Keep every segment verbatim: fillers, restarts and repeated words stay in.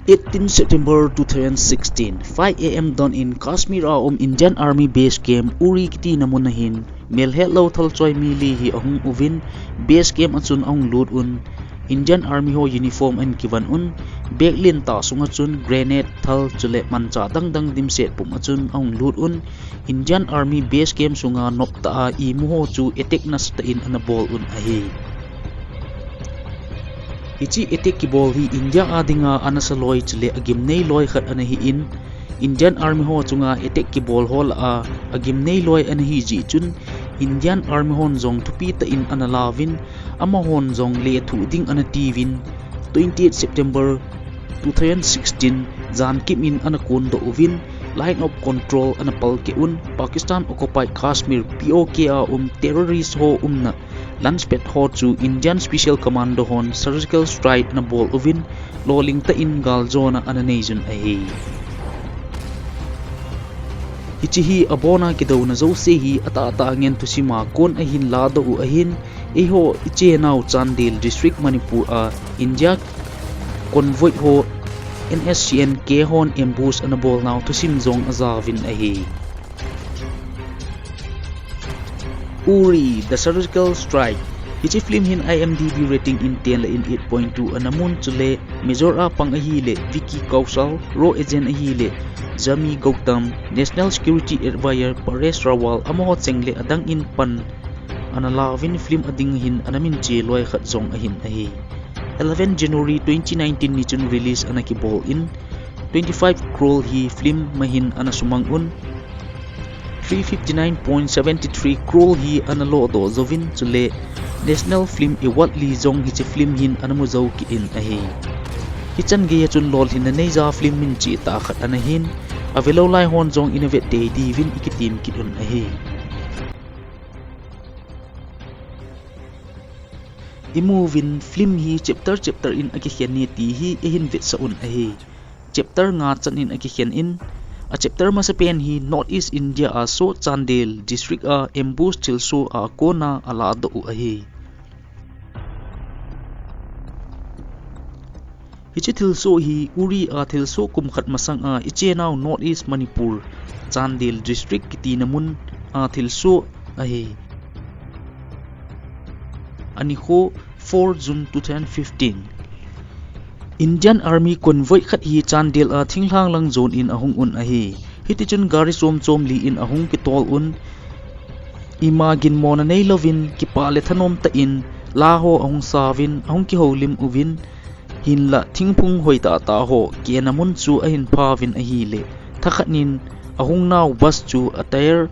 eighteen September two thousand sixteen, five A M don in Kashmir a um Indian Army base camp Uri kiti na mun ahin, melhet lo thal choi mi li hi ahung uvin, base camp achun ahung lut un, Indian Army ho uniform ahin kivan un, bag lentah sunga chun grenade, thal chule manchah dangdang dimset pum achun ahung lut un, Indian Army base camp sunga noptah a imu ho chu attack nasatah in ana bol un ahi. Hiche attack kibol hi India a dinga anasa loi chule agimnei loi khat ana hi in, Indian Army ho chunga attack kibol ho lah a agimnei loi ana hi jeh chun, Indian Army hon jong thupi tah in ana lauvin, amahon jong lethuh ding ana tiuvin, twenty-eight September two thousand sixteen, jan kim in ana kondoh uvin, Line of Control ana palkeh un, Pakistan Occupied Kashmir, P O K, a um terrorist ho umna launchpad ho chu Indian Special Commando hon surgical strike ana bol uvin, lolhing tah in galjona ana nei jun ahi. Hiche hi abona kidouna jouse hi atahtah ngen thusim a kon ahin ladoh u ahin, eiho ichenau Chandel District Manipur a India convoy ho N S C N K hon ambush ana bolnau thusim jong ajaovin ahi. Uri, The Surgical Strike. Hiche film hin I M D B rating in ten le in eight point two ana mun chule, major a pang ahile Vicky Kaushal, raw agent ahile Jami Gautam, National Security Advisor Paresh Rawal, amaho cheng le adang in pan ana lauvin film ading hin ana minche loi khat jong ahin ahi. Eleven January twenty nineteen ni chun release ana kibol in, twenty-five crore hi film ma hin ana sumang un, three fifty-nine point seven three crore hi ana lodoh jouvin chule National Film Award li jong hiche film hin ana mu jou kit in ahi. Hichan geiya chun lolhinna neija film minche tah khat ana hin, avelou lai hon jong ina vet tei diuvin ikitem kit un ahi. Imuvin film hi chapter chapter in akikhen e ti hi eihin vetsah un ahi. Chapter nga chan in akikhen in, a chapter masapen hi North East India a soh Chandel District a ambush thilsoh a kona aladoh u ahi. Hiche thilsoh hi Uri a thilsoh kum khat masang a ichenau North East Manipur, Chandel District kiti na mun a thilsoh ahi. Anikho four June two thousand fifteen. Indian Army convoy khat hi Chandel a thinglhang lang jon in ahung un ahi. Hitichun gari chom chom li in ahung kitol un, ima ginmona neilouvin kipa le thanom tah in la ho ahung sauvin ahung kihoulim uvin, hinlah thingphung hoitah tah ho kena mun chu ahin phauvin ahile, thakhat in ahung nau bus chu a tyre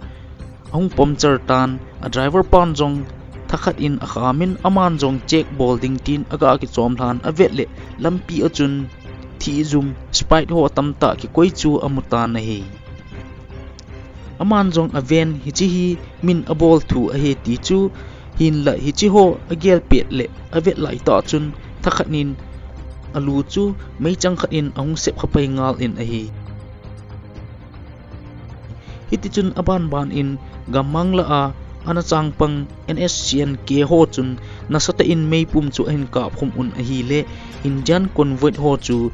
ahung puncture tan, a driver pan jong thakhat in akham in, aman jong check bol ding tin aga kichom lhan avet le lampi a chun thih jum, spite ho tamtah kikoi chu amu tan ahi. Aman jong aven hiche hi min abol thu ahi ti chu, hinlah hiche ho agel pet le avet lai tah chun thakhat in alu chu meichang khat in ahung sep kha pai ngal in ahi. Hitichun aban ban in gammang lah a ana changpang N S C N K ho chun nasatah in meipum chu ahin kap khum un ahile, Indian convoy ho chu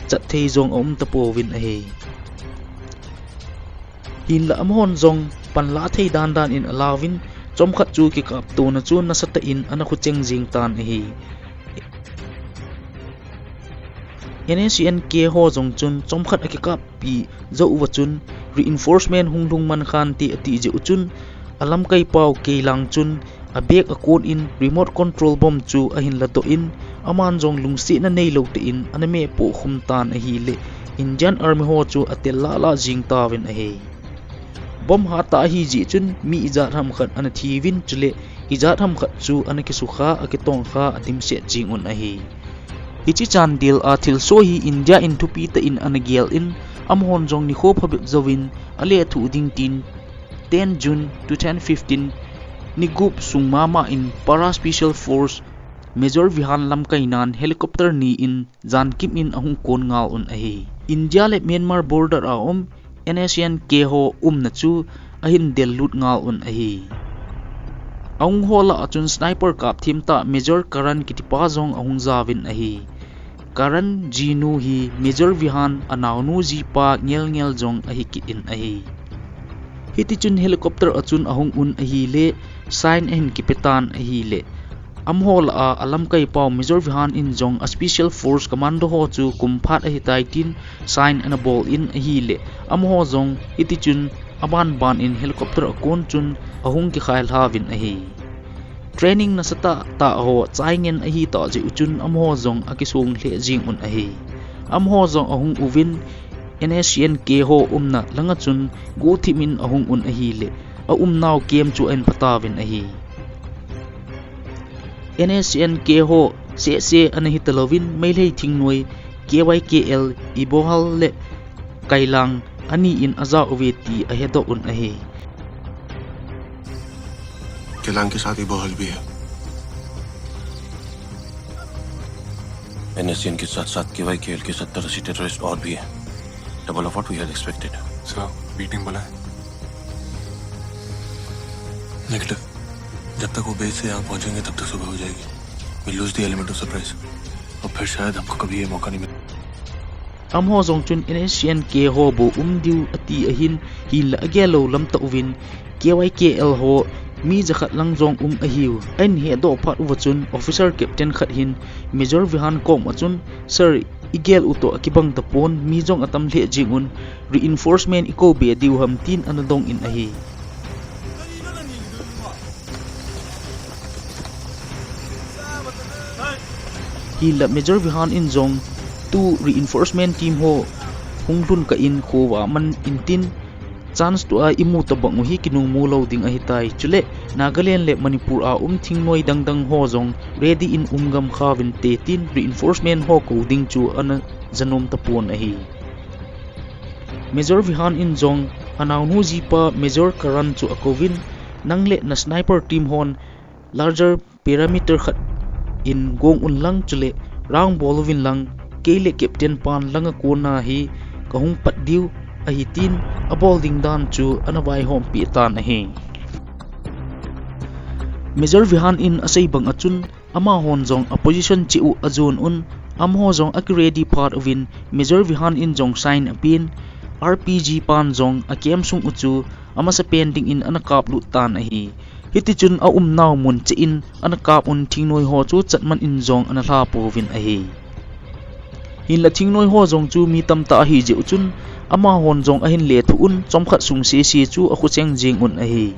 chat thei jong aum tapouvin ahi. Hinlah amahon jong panla thei dan dan in alauvin, chomkhat chu kikaptona chu nasatah in ana khucheng jing tan ahi. N S C N K ho jong chun chomkhat akikappi jou uva chun reinforcement hung lhung man khante ati jeh u chun alamkai pau keilang chun abag a kon in remote control bomb chu ahin ladoh in aman jong lungsetna neilou tah in ana meh poh khum tan ahile Indian Army ho chu atel lah lah jing tauvin ahi. Bomb hatah ahi jeh chun mi ijat ham khat ana thiuvin chule ijat ham khat chu ana kisukha, akitongkha, adimset jing un ahi. Hiche Chandel a thilsoh hi India in thupi tah in ana gel in, amahon jong nikho phabep jouvin alethuh ding tin, ten June two thousand fifteen, ni gup sung mama in Para Special Force Major Vihan lamkainan helicopter ni in jankim in ahung kon ngal un ahi. India le Myanmar border a um N S C N K ho umna chu ahin del lut ngal un ahi. Ahung ho lah a chun sniper kap thim tah Major Karan kitipa jong ahung jaovin ahi. Karan jinu hi Major Vihan anaonu jipa ngelngel jong ahi kit in ahi. Hitichun helicopter a chun ahung un ahile, sign ahin kipetan ahile, amaho lah a alamkai pau Major Vihan in jong a special force commando ho chu kum phat ahitai tin sign ana bol in ahile, amaho jong hitichun aban ban in helicopter a kon chun ahung kikhai lhauvin ahi. Training nasatah tah ho chai ngen ahi tah jeh u chun amaho jong akisong lheh jing un ahi. Amaho jong ahung uvin N S C N K ho umna langa chun guhthim in ahung un ahile, aumnau camp chu ahin phatauvin ahi. N S C N K ho seh seh ana hi talouvin Meitei thingnoi K Y K L Imphal le Kailahang ani in ajao uve ti ahedoh un ahi. Kailahang ke saath Imphal bhi hai. N S C N ke saath saath K Y K L ke sattar assi terrorist aur bhi hai. Double of what we had expected. Sir, B team bula hai? Negative. जब तक वो बेस से यहाँ पहुंचेंगे तब तक सुबह हो जाएगी. We lose the element of surprise. और फिर शायद हमको कभी ये मौका नहीं मिले. Amaho jong chun N S C N K ho bou um diu ati ahin, hinlah agel lou lam tah uvin K Y K L ho mi jakhat lang jong um ahiu. Ahin hedoh phat uva chun officer captain khat hin Major Vihan kom a chun, Sir, igel u toh akibang tapon, mi jong atam lheh jing un, reinforcement ikou be diu ham tin ana dong in ahi. Hinlah Major Vihan in jong tu reinforcement team ho hung lhun kah in khovah aman intin, chance tua imu tabang u hi kinung mu lou ding ahitai. Chule Nagaland le Manipur a um thingnoi dangdang ho jong ready in um gam khauvin te tin reinforcement ho kou ding chu ana janom tapon ahi. Major Vihan in jong anaonu jipa Major Karan chu akouvin, nang le na sniper team hon larger perimeter khat in gong un lang chule round bol uvin lang, kei le captain pan langa kona hi kahung pat diu ahi tin abol ding dan chu ana vaihom peh tan ahi. Major Vihan in asei bang a chun, amahon jong a position cheh u ajon un, amaho jong akiready phat uvin Major Vihan in jong sign apen, R P G pan jong a camp sung u chu amasapen ding in ana kaplut tan ahi. Hitichun aumnau mun cheh in ana kap un thingnoi ho chu chatman in jong ana lha pouvin ahi. Hinlah thingnoi ho jong chu mi tamtah ahi jeh u chun amahon jong ahin lethuh un chomkhat sung sese chu akhucheng jing un ahi.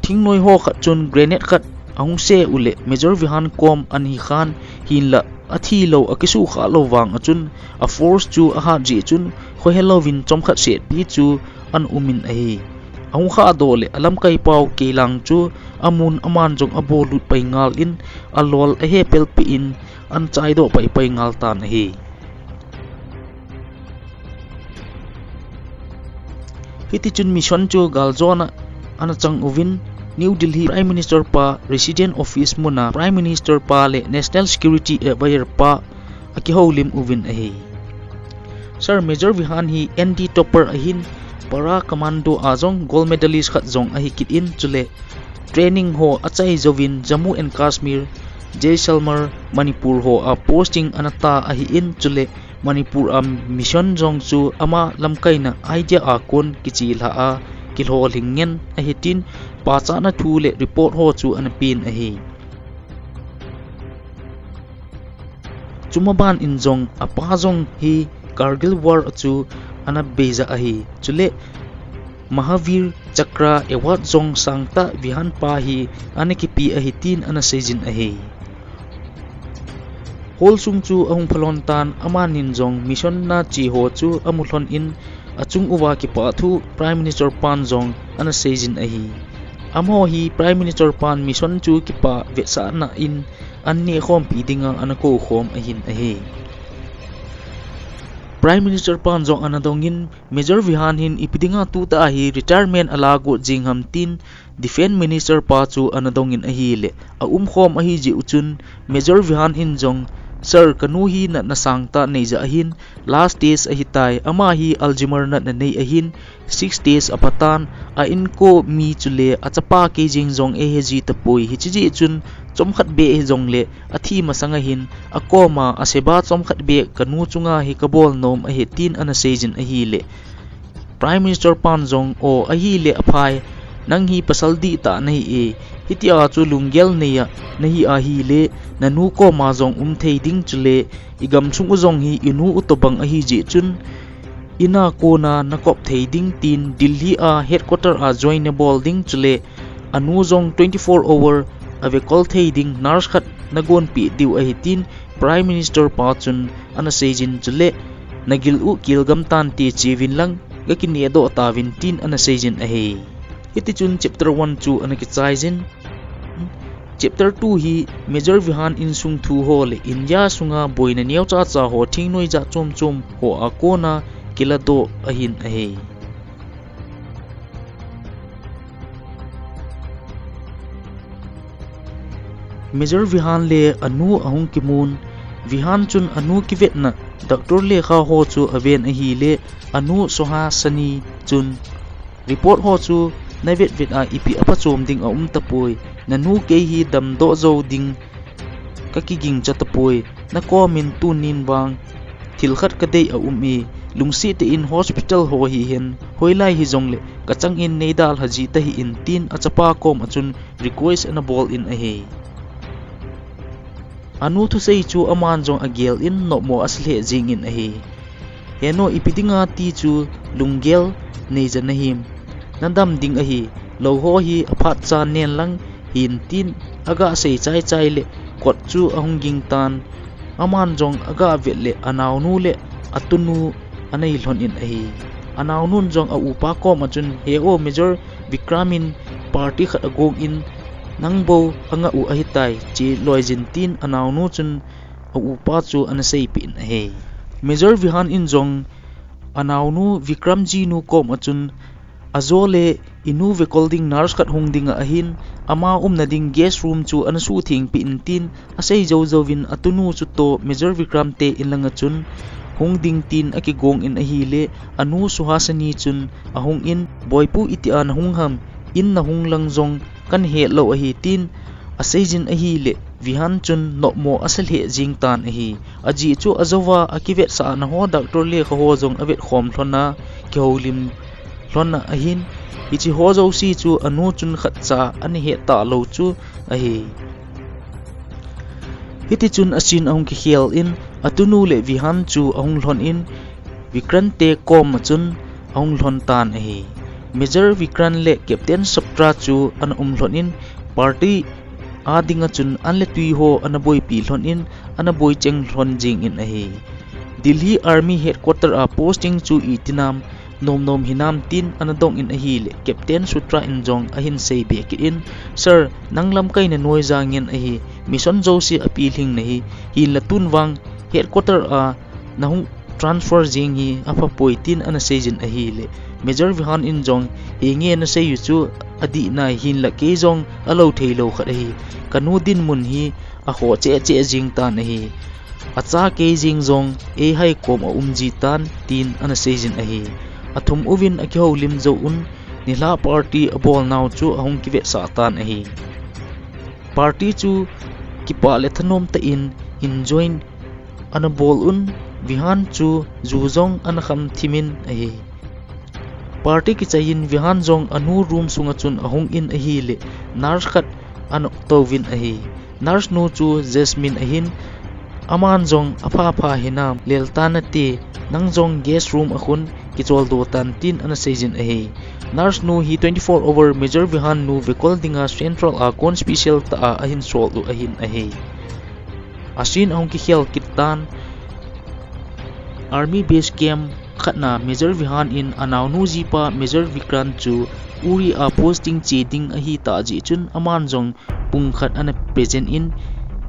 Thingnoi ho khat chun grenade khat ahung se uleh Major Vihan kom ana hi khan, hinlah athi lou akisuhkhah lou vang a chun a force chu ahat jeh chun khohe louvin chomkhat setpi chu ana um in ahi. Ahung khahdoh leh alamkai pau Kailahang chu amun aman jong abol lut pai ngal in alol ahepel peh in ana chaidoh paipai ngal tan ahi. Hitichun mission chu galjona ana chang uvin New Delhi Prime Minister pa resident office muna Prime Minister pa le National Security Advisor pa akihoulim uvin ahi. Sir, Major Vihan hi N D topper ahin, Para Commando a jong gold medalist khat jong ahi kit in, chule training ho achai jouvin Jammu and Kashmir, Jaisalmer, Manipur ho a posting ana ta ahi in, chule Manipur a mission jong chu ama lamkaina idea a kon kichilha a kilhohling ngen ahi tin pachatna thu le report ho chu ana pen ahi. Chuma ban in jong apa jong hi Kargil War a chu ana beija ahi. Chule Mahavir Chakra Award jong sangtah Vihan pa hi ana kipe ahi tin ana seijin ahi. Hall sung chu ahung phalon tan, amanin jong mission na che ho chu amu lhon in achung uva kipah thu Prime Minister pan jong ana seijin ahi. Amaho hi Prime Minister pan mission chu kipah vetsahna in an nehkhompi dinga ana koukhom ahin ahi. Prime Minister pan jong ana dongin, Major Vihan hin ipi dinga tutah hi retirement ala got jing ham tin Defence Minister pa chu ana dongin ahile, aumkhom ahi jeh u chun Major Vihan in jong, Sir, kanu hi natna sangtah neija ahin, last stage ahitai, ama hi Alzheimer natna nei ahin, six days apatan, a inko mi chule achapa kei jeng jong eihe ji tapoi, hiche jeh chun chomkhat beh hijongle athi masang ahin, akoma aseba chomkhat beh kanu chunga hi kabol nom ahi tin ana seijin ahile, Prime Minister pan jong, o ahile aphai, nang hi pasal dihtah nahi e, hitia chu lunggel neiya nahi ahile, nanu koma jong um thei ding chule, igamsung u jong hi inu u tobang ahi jeh chun, ina kona nakop thei ding tin Delhi a headquarter a join nabol ding chule, anu jong twenty-four hour avekol thei ding nurse khat nagonpeh diu ahi tin Prime Minister pa chun ana seijin chule, nagil u kelgam tante cheuvin lang, gakinehdoh tauvin tin ana seijin ahi. Hitichun chapter one chu ana kichaijin. Chapter two hi Major Vihan insung thu ho le India sunga boina neocha cha ho thingnoi jat chom chom ho akona kiladoh ahin ahi. Major Vihan le anu ahung kimun, Vihan chun anu kivetna doctor lekha ho chu aven ahile, anu Suhasini chun report ho chu navet vet a ipi aphachom ding aum tapoi, nanu kei hi damdoh jou ding kakiging cha tapoi, nakomin tunin vang thil khat kadei aum e, lungset tah in hospital ho hihen, hoilai hijongle kachangin neidalha ji tahih in tin achapa koma chun request ana bol in ahi. Anu thusei chu aman jong agel in nopmo asa lheh jingin ahi. Heno ipi dinga ti chu lunggel neija nahim. Nadam ding ahi, lou ho hi aphat cha nen lang hin tin aga sei chai chai le kot chu ahung ging tan. Aman jong aga vet le anaonu le atunu anei lhon in ahi. Anaonun jong aupa koma chun, he o Major Vikram in party khat agong in nang bou angah u ahitai, che loijin tin anaonu chun aupa chu ana seipeh in ahi. Major Vihan in jong anaonu Vikram jinu koma chun ajo le inu vekol ding nurse khat hung dinga ahin, ama umna ding guest room chu ana suhthengpeh in tin asei jou jouvin atunu chutoh Major Vikram te in langa chun hung ding tin akigong in ahile, anu Suhasini chun ahung in, boipu itia nahung ham, in nahung lang jong kana hetlou ahi tin aseijin ahile, Vihan chun nopmo asa lheh jing tan ahi. Ajeh chu ajouva akivetsahna ho doctor lekha ho jong avetkhom lhon a, kihoulim lhon a ahin, hiche ho jouse chu anu chun khatcha ana het talou chu ahi. Hitichun a scene ahung kikhel in, atunu le Vihan chu ahung lhon in, Vikram te koma chun ahung lhon tan ahi. Major Vikram le Captain Satra chu ana um lhon in, party adinga chun an le tui ho ana boipi lhon in, ana boicheng lhon jingin ahi. Delhi Army Headquarter a posting chu itinam, nom nom hinam tin ana dong in ahile, Captain Satra in jong ahin seibe kit in, Sir, nang lamkai nanoi jangin ahi, mission jouse apilhing nahi, hinla tun vang Headquarter a nahung transfer jing hi aphapoi tin ana seijin ahile, Major Vihan in jong, henge nasei u chu adih nai, hinla kei jong alou theilou khat ahi, kanu dinmun hi akhoh cheh cheh jing tan ahi. Acha kei jing jong eihai kom aum ji tan tin ana seijin ahi. Athum uvin akihoulim jou un, nilhah party abolnau chu ahung kivetsah tan ahi. Party chu kipah le thanom tah in enjoy ana bol un, Vihan chu ju jong ana kham thimin ahi. Party kichai in Vihan jong anu room sunga chun ahung in ahile, nurse khat ana touvin ahi. Nurse nu chu Jasmine ahin, aman jong, apha pha hinam, lel tan nate, nang jong guest room a khun kicholdo tan tin ana seijin ahi. Nurse nu hi twenty-four hour Major Vihan nu vekol dinga Central a kon special tah a ahin sol u ahin ahi. A scene ahung kikhel kit tan. Army base camp khatna Major Vihan in anaonu jipa Major Vikram chu Uri a posting che ding ahitah jeh chun aman jong pung khat ana present in,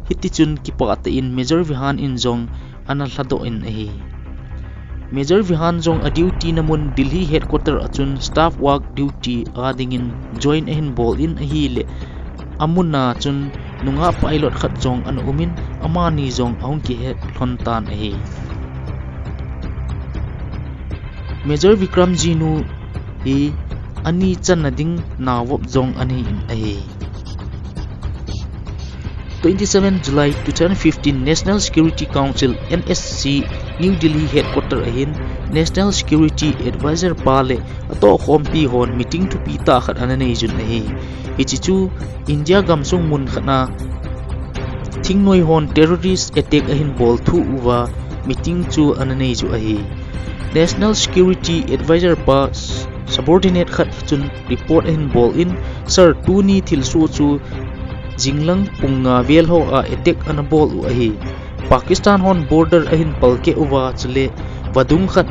hitichun kipah tah in Major Vihan in jong ana lhadoh in ahi. Major Vihan jong a duty na mun Delhi headquarter a chun staff work duty a dingin join ahin bol in ahile, amun a chun nungah pilot khat jong ana um in, amani jong ahung kihet lhon tan ahi. Major Vikram jinu hi ani channa ding naovop jong ana hi in ahi. Twenty seven July two thousand fifteen, National Security Council, N S C, New Delhi headquarter ahin National Security Advisor pa le atohkhompi hon meeting thupi tah khat ana nei jun ahi. Hiche chu India gamsung mun khat a thingnoi hon terrorist attack ahin bol thu uva meeting chu ana nei ju ahi. National Security Advisor pa subordinate khat chun report ahin bol in, "Sir, tuni thilsoh chu jinglang pung nga vel ho a attack ana bol u ahi. Pakistan hon border ahin palkeh uva, chule vadung khat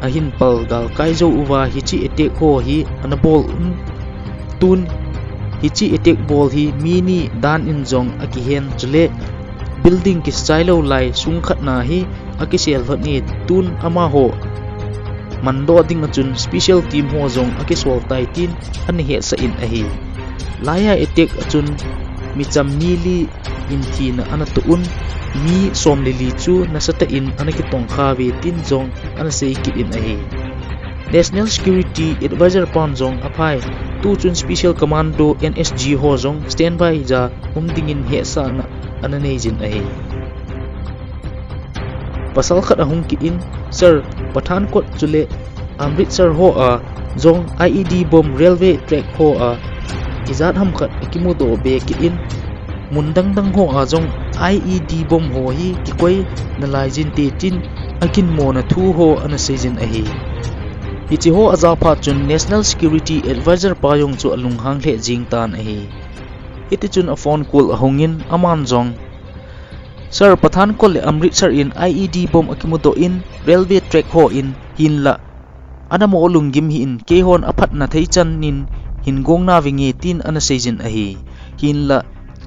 ahin pal galkai jou uva hiche attack ho hi ana bol un, tun hiche attack bol hi mi ni dan in jong akihen, chule building kichai lou lai sung khat na hi akisel lhon e, tun amaho mandoh ding a chun special team ho jong akisol tai," tin ana hetsah in ahi. Laiya attack a chun micham mi li in thina ana toh un, mi som le li chu nasatah in ana kitongkha uve tin jong ana sei kit in ahi. National Security Advisor pan jong aphai, tu chun Special Commando, N S G, ho jong standby ja um dingin hetsahna ana nei jin ahi. Pasal khat ahung kit in, "Sir, Pathankot chule Amritsar ho a jong I E D bomb railway track ho a ijat ham khat akimudoh be kit in, mun dang dang ho a jong I E D bomb ho hi kikoi nalai jin te," tin akinmo na thu ho ana sei jin ahi. Hiche ho ajah phat chun National Security Advisor pa jong chu alunghang lheh jing tan ahi. Hiti chun a phone call ahung in aman jong, "Sir, Pathankot le Amritsar in I E D bomb akimudoh in railway track ho in, hinlah ana mo lunggim hih in, keihon aphatna thei chan in hin gong navinge," tin ana sei jin ahi. Hinlah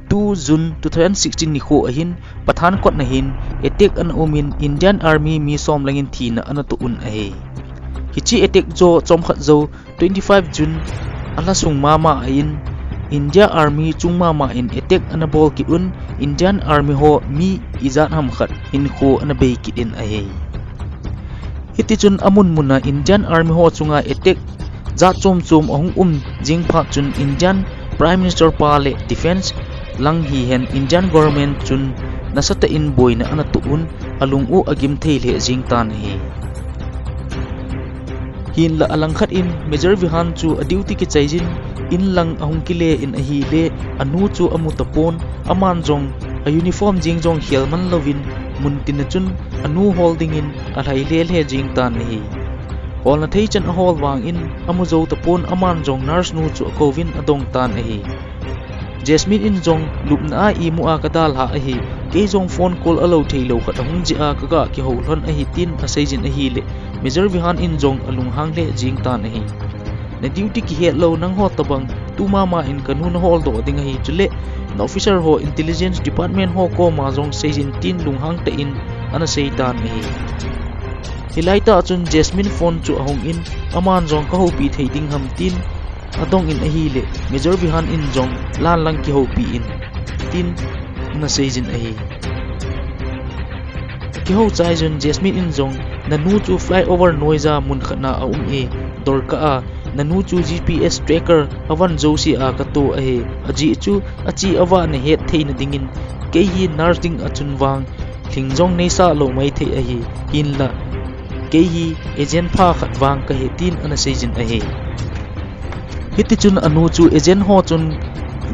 two June two thousand sixteen nikho ahin Pathankot na hin attack ana um in Indian Army mi som lang in thina ana toh un ahi. Hiche attack jo chomkhat jou twenty five June alhasung mama a in India Army chung mama in attack ana bol kit un, Indian Army ho mi ijat ham khat hinkho ana bei kit in ahi. Hiti chun amun mun a Indian Army ho chunga attack jat chom chom ahung um jing phat chun Indian Prime Minister pa le Defence lang hihen Indian Government chun nasatah in boina ana toh un, alung u agim thei lheh jing tan ahi. Hinlah alangkhat in Major Vihan chu a duty kichai jin in lang ahung kile in ahile, anu chu amu tapon, aman jong a uniform jeng jong khel man louvin mun tin a chun anu hol dingin alhai lheh lheh jing tan ahi. Holna thei chan ahol vangin amu jou tapon, aman jong nurse nu chu akouvin adong tan ahi. Jasmine in jong lupna a imu a kadalhah ahi, kei jong phone call alou thei lou khat ahung jeh a kaga kihou lhon ahi tin asei jin ahile, Major Vihan in jong alunghang lheh jing tan ahi. Na duty kihet lou nangho tabang tu mama in kanu nahol doh ding ahi, chule na officer ho intelligence department ho koma jong sei jin tin lunghang tah in ana sei tan ahi. Hilai tah chun Jasmine phone chu ahung in, aman jong kahoupi thei ding ham tin adong in ahile, Major Vihan in jong lan lang kihoupi in tin ana sei jin ahi. Kihou chai chun Jasmine in jong, "Nanu chu flyover noija mun khat na aum e, dor kah a, nanu chu G P S tracker avan jouse a kato ahi, ajeh chu achi avah na het theina dingin, kei hi nurse ding a chun vang lhing jong neisah lou maithei ahi, hinlah kei hi agent pha khat vang kahi," tin ana sei jin ahi. Hiti chun anu chu agent ho chun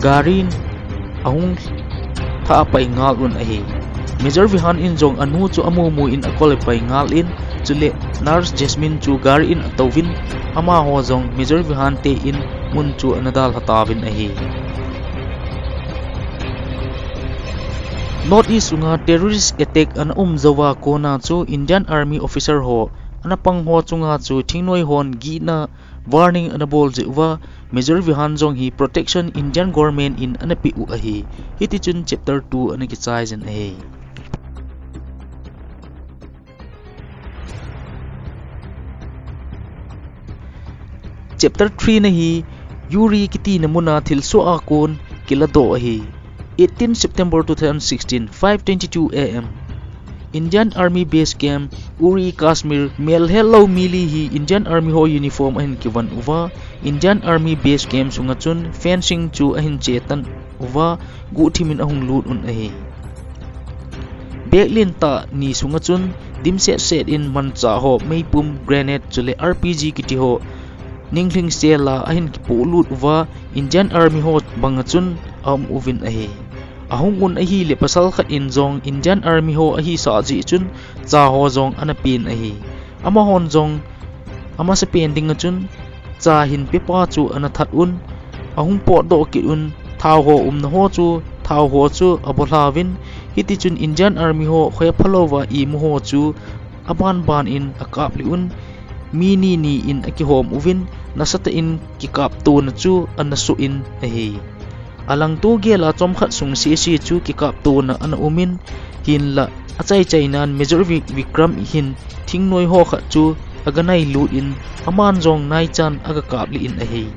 gari in ahung thah a pai ngal un ahi. Major Vihan in jong anu chu amu mu in akol a pai ngal in, chule nurse Jasmine chu gari in atouvin, amaho jong Major Vihan te in mun chu ana dalha tauvin ahi. North East sunga terrorist attack ana um jouva kona chu Indian Army officer ho ana pang ho chunga chu thingnoi hon gihna warning ana bol jeh uva, Major Vihan jong hi protection Indian government in ana pe u ahi. Hiti chun chapter two ana kichai jin ahi. Chapter three na hi Uri kiti na mun a thilsoh a kon kiladoh ahi. Eighteen September two thousand sixteen, five twenty-two A M. Indian Army Base Camp, Uri, Kashmir, mel hello mili hi Indian Army ho uniform ahin kivon uva, Indian Army Base Camp sunga chun fencing chu ahin chetan uva, guhthimin ahung lut un ahi. Bek lentah ni sunga chun dimset set in manchah ho, meipum, grenade chule R P G kiti ho, ninglhing sela ahin kipolut uva, Indian Army ho banga chun aum uvin ahi. Ahung un ahile pasal khat in jong Indian Army ho ahisah jeh chun cha ho jong ana pen ahi. Amahon jong amasapen dinga chun cha hin pepa chu ana that un, ahung potdoh kit un, thao ho umna ho chu, thao ho chu abolha uvin, hitichun Indian Army ho khoe phalouva imu ho chu aban ban in akaplih un, mi ni ni in akihom uvin, nasatah in kikaptona chu ana soh in ahi. Alangto gela chomkhat sung sese chu kikaptona ana umin, hinlah achaina in Major Vi-, Vikram hin thingnoi ho khat chu aganailut in, aman jong naichan agakaplih in ahi.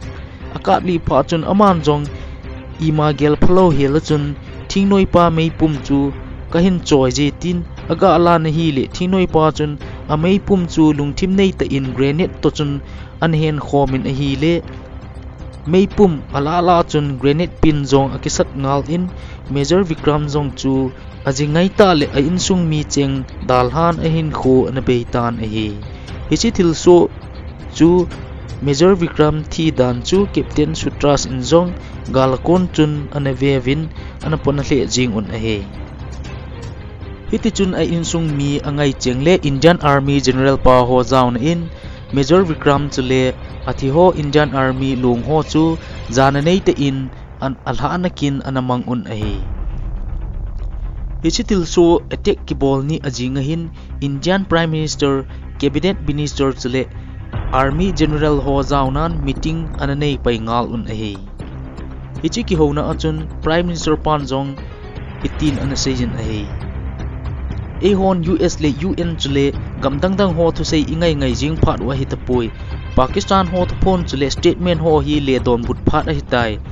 Akaplih phat chun aman jong ima gel phalou hela chun, thingnoipa meipum chu kahin choije tin agalah in ahile, thingnoipa chun ameipum chu lungthim neitah in grenade toh chun ana henkhom in ahile, meipum alahlah chun grenade pin jong akisat ngal in, Major Vikram jong chu ajingai tah le a insung mi cheng dalhan ahinkho ana beitan ahi. Hiche thilsoh chu Major Vikram thi dan chu Captain Sutras in jong galkon chun ana veuvin ana pona lheh jing un ahi. Hitichun a insung mi angai cheng le Indian Army General pa ho jaona in Major Vikram chule athi ho Indian Army long ho chu jana neitah in an, alhahna kin ana mang un ahi. Hiche thilsoh attack kibol ni ajing ahin Indian Prime Minister, Cabinet Minister chule Army General ho jaonan meeting ana neipai ngal un ahi. Hiche kihouna a chun Prime Minister pan jong hitin ana seijin ahi. Eihon U S le U N chule gam dangdang ho thusei ingai ngai jing phat u ahitapoi. Pakistan ho thuphon chule statement ho hi le donbut phat ahitai.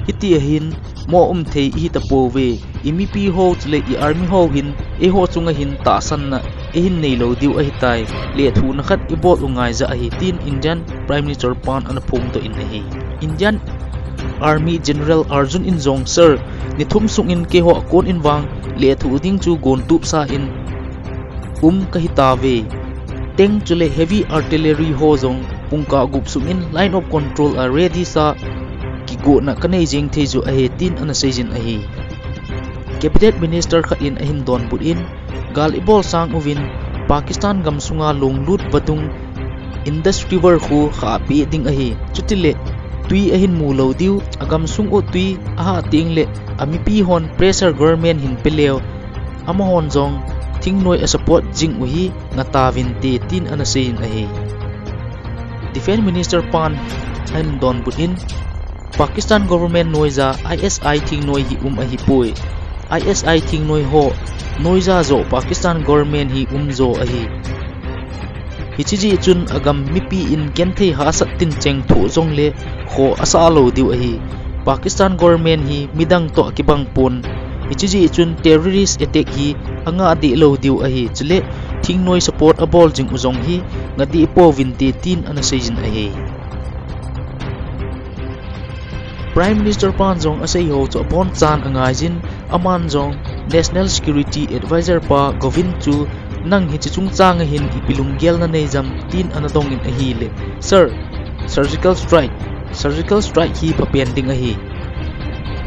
Hiti ahin mo umthei ihitapouve. I mipi ho chule i army ho hin eiho chunga hin tahsanna eihin neilou diu ahitai. Lethuhna khat ibol u ngaija ahi tin Indian Prime Minister pan ana phongdoh in ahi. Indian Army General Arjun in jong, Sir, ni thum sungin keiho akon in vang lethuh ding chu gontupsa in um kahitauve. Tank chule heavy artillery ho jong pungkah gup sungin line of control a ready sa kigotna kanei jeng thei u ahi tin ana seijin ahi. Cabinet Minister khat in ahin donbut in, gal ibol sang uvin Pakistan gamsunga longlut vadung Indus River khu kha apeh ding ahi. Chutile tui ahin mu lou diu, agamsung u tui ahah teng le amipi hon pressure government hin peleu, amahon jong thingnoi a support jing u hi ngah tauvinte tin ana seiyin ahi. Defence Minister pan ahin donbut in, Pakistan government noija I S I thingnoi hi um ahipoi. I S I thingnoi ho noija joh Pakistan government hi umjo ahi. Hiche jeh chun agam mipi in genthei hahsat tincheng thoh jongle khoh asah lou diu ahi. Pakistan government hi midang toh akibang pon. Hiche jeh chun terrorist attack hi angah deh lou diu ahi. Chule thingnoi support abol jing u jong hi ngah deh pouvinte tin ana seijin ahi. Prime Minister pan jong asei ho chu abonchan angaijin, aman jong National Security Advisor pa Govind chu, nang hiche chungchang a hin ipi lunggel nanei jam tin ana dongin ahile, Sir, surgical strike, surgical strike hi phapen ding ahi.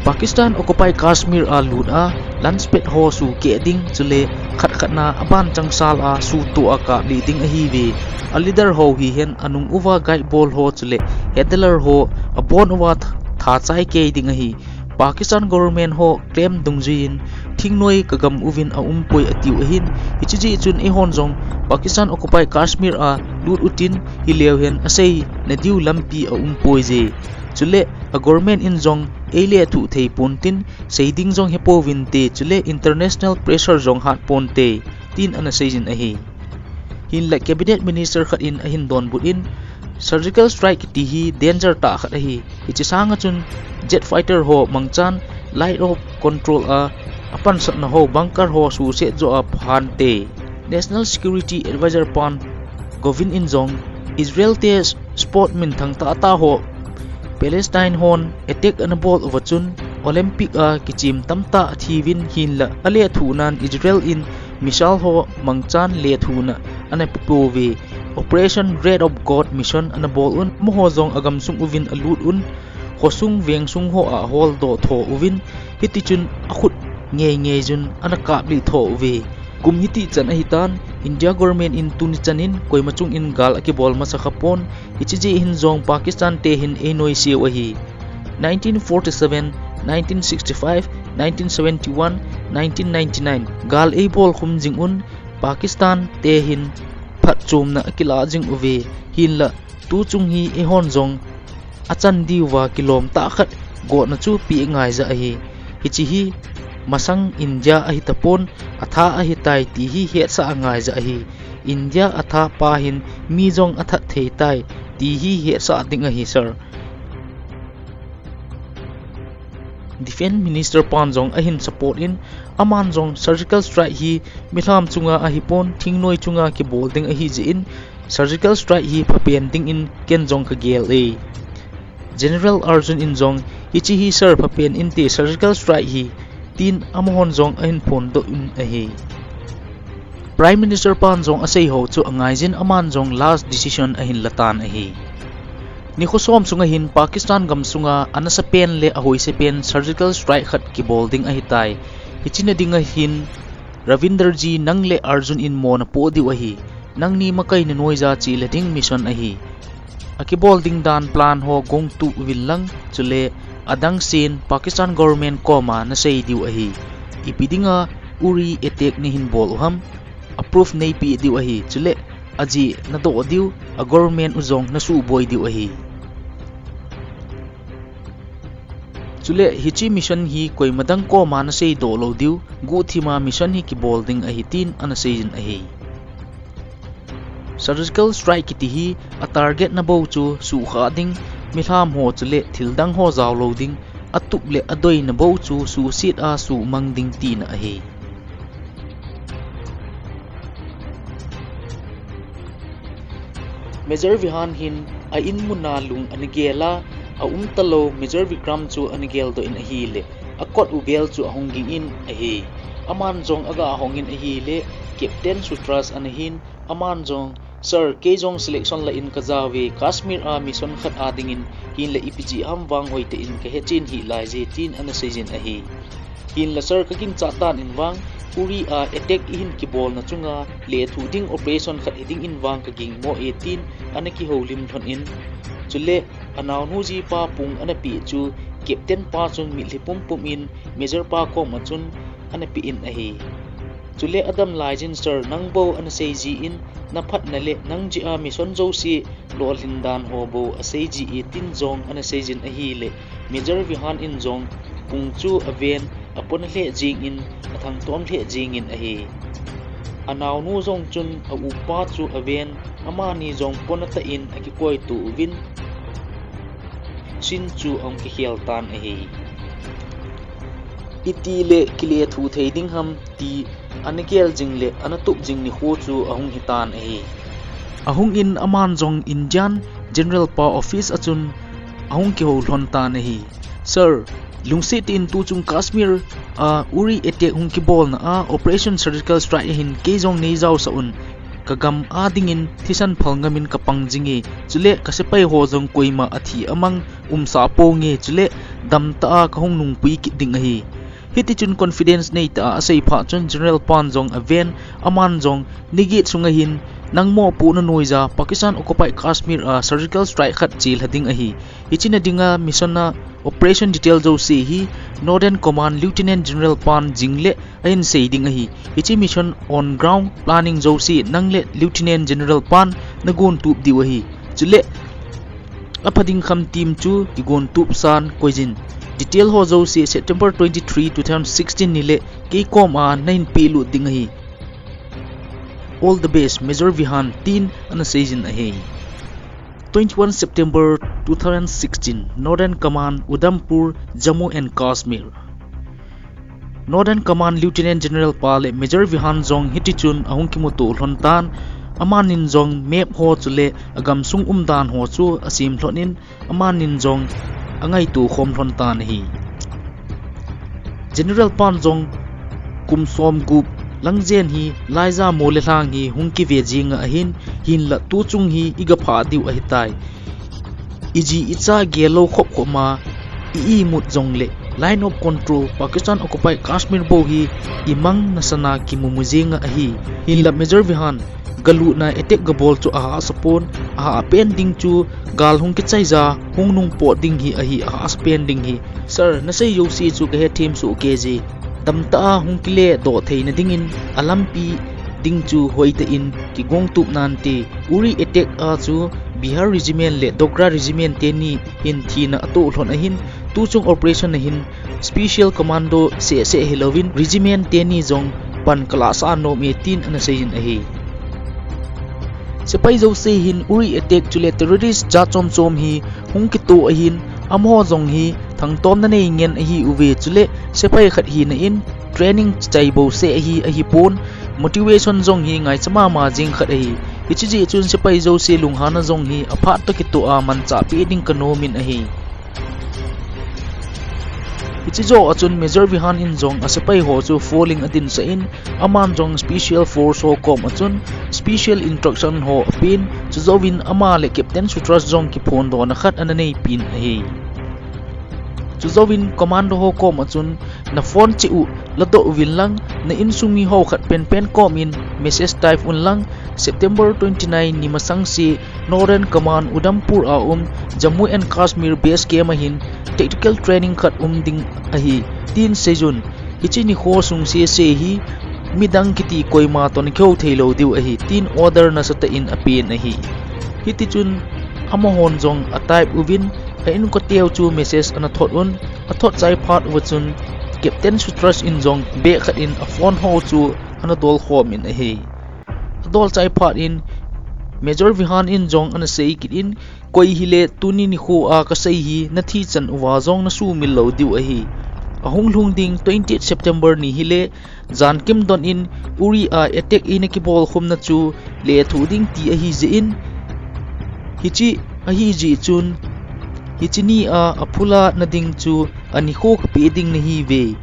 Pakistan occupied Kashmir a lut a launch pad ho sukeh ding chule khat khat na aban changsal a sutoh a kaplih ding ahiuve. A leader ho hihen anung uva guide bol ho chule handler ho abon uva th-, tha chai kei ding ahi. Pakistan government ho claim dungjuiyin thingnoi kagam uvin aumpoi atiu ahin, hiche jeh chun eihon jong Pakistan occupied Kashmir a lut utin hileu hen aseina diu lampi aumpoi je. Chule a government in jong eilethuh thei pontin, seiding jong hepouvinte, chule international pressure jong hat ponte, tin ana seijin ahi. Hinlah Cabinet Minister khat in ahin donbut in, surgical strike kiti hi danger tah khat ahi. Hiche sanga chun jet fighter ho mangchan line of control a apansatna ho bunker ho suhset joh a phan te. National Security Advisor pan Govin in jong Israel te sport minthang tahtah ho Palestine hon attack ana bol uva chun Olympic a kichim tamtah athiuvin hinlah alethuhnan Israel in missile ho mangchan lethuhna ana pe pouve. Operation Wrath of God mission ana bol un, amaho jong agamsung uvin alut un, khosung vengsung ho a aholdoh tho uvin, hitichun akhut ngeingei jun ana kaplih tho uve. Kum hitichan ahitan, India government in tuni chanin koima chung in gal akibol masa khapon, hiche jeh hin jong Pakistan te hin einoise u ahi. Nineteen forty-seven, nineteen sixty-five, nineteen seventy-one, nineteen ninety-nine gal eibol khum jing un, Pakistan te hin phatchomna akilah jing uve. Hinlah tuchung hi eihon jong achan diuva kilom tah khat gotna chu pe angaija ahi. Hiche hi masang India ahitapon, atha ahitai ti hi hetsah angaija ahi. India atha pa hin mi jong athat thei tai ti hi hetsah ding ahi, sir. Defense Minister pan jong ahin support in, aman jong surgical strike hi milham chunga ahipon, thingnoi chunga kibol ding ahi jeh in, surgical strike hi phapen dingin ken jong kagel e. General Arjun in jong, hiche hi sir phapen inte surgical strike hi, tin amahon jong ahin phondoh in ahi. Prime Minister pan jong asei ho chu angaijin aman jong last decision ahin latan ahi. Nikho som sunga hin Pakistan gam sunga anasapen le ahoisepen surgical strike khat kibol ding ahitai. Hiche na dinga hin Ravinderji nang le Arjun in mo napoh diu ahi. Nangni makai nanoija chele ding mission ahi. Akibol ding dan plan ho gongtup uvin lang, chule adang sen Pakistan government koma nasei diu ahi. Ipi dinga Uri attack nahin bol u ham, a proof neipeh diu ahi, chule ajeh nadoh diu, a government u jong nasuboi diu ahi. Chule hiche mission hi koima dang koma naseidoh lou diu, guhthima mission hi kibol ding ahi tin anaseijin ahi. Surgical strike kiti hi a target na bou chu suhkhah ding, milham ho chule thildang ho jaolou ding, atup le adoina bou chu suhset a suhmang ding tina ahi. Major Vihan hin a in muna lung ana gel a, aumtalou Major Vikram chu ana geldoh in ahile, akot u bel chu ahung ging in ahi. Aman jong aga hongin ahile, Captain Sutras ana hin, aman jong, Sir, kei jong selection lah in kajao ve, Kashmir a mission khat a dingin, hinla ipi jeh ham vang hoitah in kahechen hih laije, tin ana seijin ahi. Hinla sir, kaginchat dan in vang, Uri a attack ihin kibolna chunga lethuh ding operation khat hiding in vang kagingmo e, tin ana kihoulim lhon in. Chule, anaonu jipa pung ana peh chu, Captain pa chun mitlhi pumpum in Major pa koma chun ana peh in ahi. Chule adam laijin, Sir, nang bou ana seiji in, naphatna le nang jeh a mission jouse lolhin dan ho bou aseiji e, tin jong ana seijin ahile, Major Vihan in jong pung chu aven, apona lheh jengin, athangtom lheh jengin ahi. Anaonu jong chun aupa chu aven, amani jong pona tah in akikoito uvin, scene chu ahung kikhel tan ahi. Itile kilethuh thei ding ham ti ana gel jing le ana tup jing nikho chu ahung hitan ahi. Ahung in aman jong Indian General pa office a chun ahung kihou lhon tan ahi. Sir, lungset tah in tuchung Kashmir a Uri attack hung kibolna a Operation Surgical Strike ahin kei jong neijaosah un, kagam a dingin thisan phal ngamin kapang jinge, chule kasepai ho jong koima athi amang umsah ponge, chule damtah a kahung nungpui kit ding ahi. Hitichun confidence neitah a asei phat chun General pan jong aven, aman jong niget sunga hin nang mopohna noija Pakistan occupied Kashmir a surgical strike khat chelha ding ahi. Hiche na dinga mission a operation detail jouse hi Northern Command Lieutenant General pan jing le ahin sei ding ahi. Hiche mission on ground planning jouse nang le Lieutenant General pan nagon tup diu ahi. Chule apha ding kham team chu kigon tup san koijin. Detail ho jouse September twenty-three, two thousand sixteen ni le kei koma nahin pelut ding ahi. All the best, Major Vihan, tin ana seijin ahi. Twenty-one September two thousand sixteen, Northern Command, Udhampur, Jammu and Kashmir. Northern Command Lieutenant General pa le Major Vihan jong hiti chun ahung kimuto lhon tan, amanin jong map ho chule agamsung umdan ho chu asim lhon in, amanin jong angaito khom lhon tan ahi. General pan jong kum som gup lang jen hi laija mo le lhang hi hung kive jing ahin, hinlah tu chung hi iga pha diu ahitai. Iji icha gel lou khop khop ma i imut jongle Line of Control, Pakistan Occupied Kashmir bou hi imang nasana kimumu jing ahi. Hinlah Major Vihan, galutna attack gabol chu ahahsa pon, ahahsa pen ding chu gal hung kichaija, hung nung pot ding hi ahi, ahahsa pen ding hi. Sir, nasei jouse chu kahethem soh kei e. Tamtah a hung kile doh theina dingin alampi ding chu hoitah in kigong tup nante. Uri attack a chu Bihar Regiment le Dogra Regiment teni hin thina ato lhon ahin, tu chung operation ahin Special Commando seh seh hilouvin Regiment teni jong pan kalah sah nom e tin ana seiyin ahi. Sepai jouse hin Uri attack chule terrorist jat chom chom hi hung kito ahin, amaho jong hi thangtomna nei ngen ahiuve chule sepai khat hina in training chai bou seh ahi, ahipon motivation jong hi ngaicha mama jing khat ahi. Hiche jeh chun sepai jouse lunghanna jong hi aphat toh kitoh a manchah peh ding kanomin ahi. Hiche joh a chun Major Vihan in jong asepai ho chu falling adinsah in, aman jong Special Force ho kom a chun Special Instruction ho apen, chujouvin ama le Captain Sutras jong kiphondohna khat ana neipin ahi. Chujouvin Commando ho kom a chun na phone cheh u ladoh uvin lang, na insung miho khat penpen kom in message type un lang, September twenty-nine ni masang seh Northern Command Udhampur a um Jammu and Kashmir Base Camp a hin tactical training khat um ding ahi, tin seiyun. Hiche nikho sung seh seh hi midang kiti koima toh kihou theilou diu ahi, tin order nasatah in apen ahi. Hiti chun amahon jong atype uvin, a inkote u chu message ana thot un, athot chai phat uva chun Captain Sutras in jong bag khat in aphone ho chu ana dol khom in ahi. Adol chai phat in Major Vihan in jong ana sei kit in, koi hile tuni nikho a kasei hi nathi chan uva jong nasumil lou diu ahi. Ahung lhung ding twenty-eight September ni hile, jankim don in Uri a attack ina kibol khumna chu lethuh ding ti ahi jeh in, hiche ahi jeh chun, hiche ni a aphula na ding chu anikho kapeh ding nahiuve.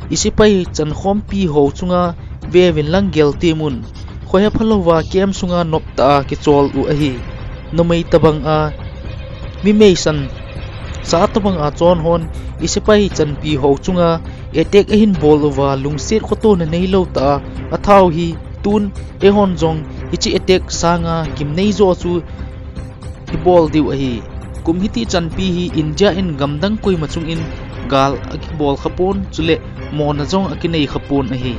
Isepai chankhompi ho chunga veuvin lang geltem un. Khohephalouva camp sunga noptah a kichol u ahi. Numei tobang a, mi meisan sa tobang a chon hon isepai chanpi ho chunga attack ahin bol uva lungset khotona neilou tah a athau hi, tun eihon jong hiche attack sanga gimnei jo chu ibol diu ahi. Kum hiti chanpi hi India in gamdang koima chung in gal akibol khapon, chule mona jong akinei khapon ahi.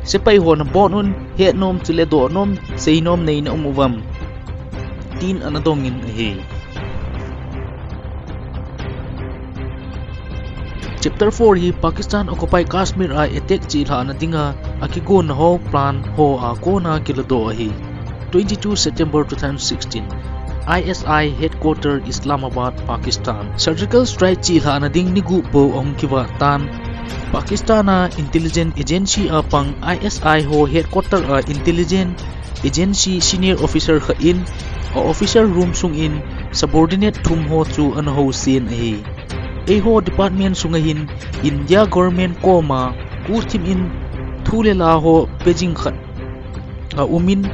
Sepai hon abon un hetnom chule dohnom, seinom neina um uvam, tin ana dongin ahi. Chapter four hi Pakistan Occupied Kashmir a attack chelhahna dinga akigonna ho plan ho a kona kiladoh ahi. Twenty-two September two thousand sixteen, I S I headquarter Islamabad, Pakistan. Surgical strike chelhahna ding ni gup bou ahung kivat tan, Pakistan a intelligence agency a pang I S I ho headquarter a intelligence agency senior officer khat in a officer room sung in subordinate thum ho chu ana housen ahi. Eiho department sunga hin India government koma guhthim in thu le la ho pejing khat aum in,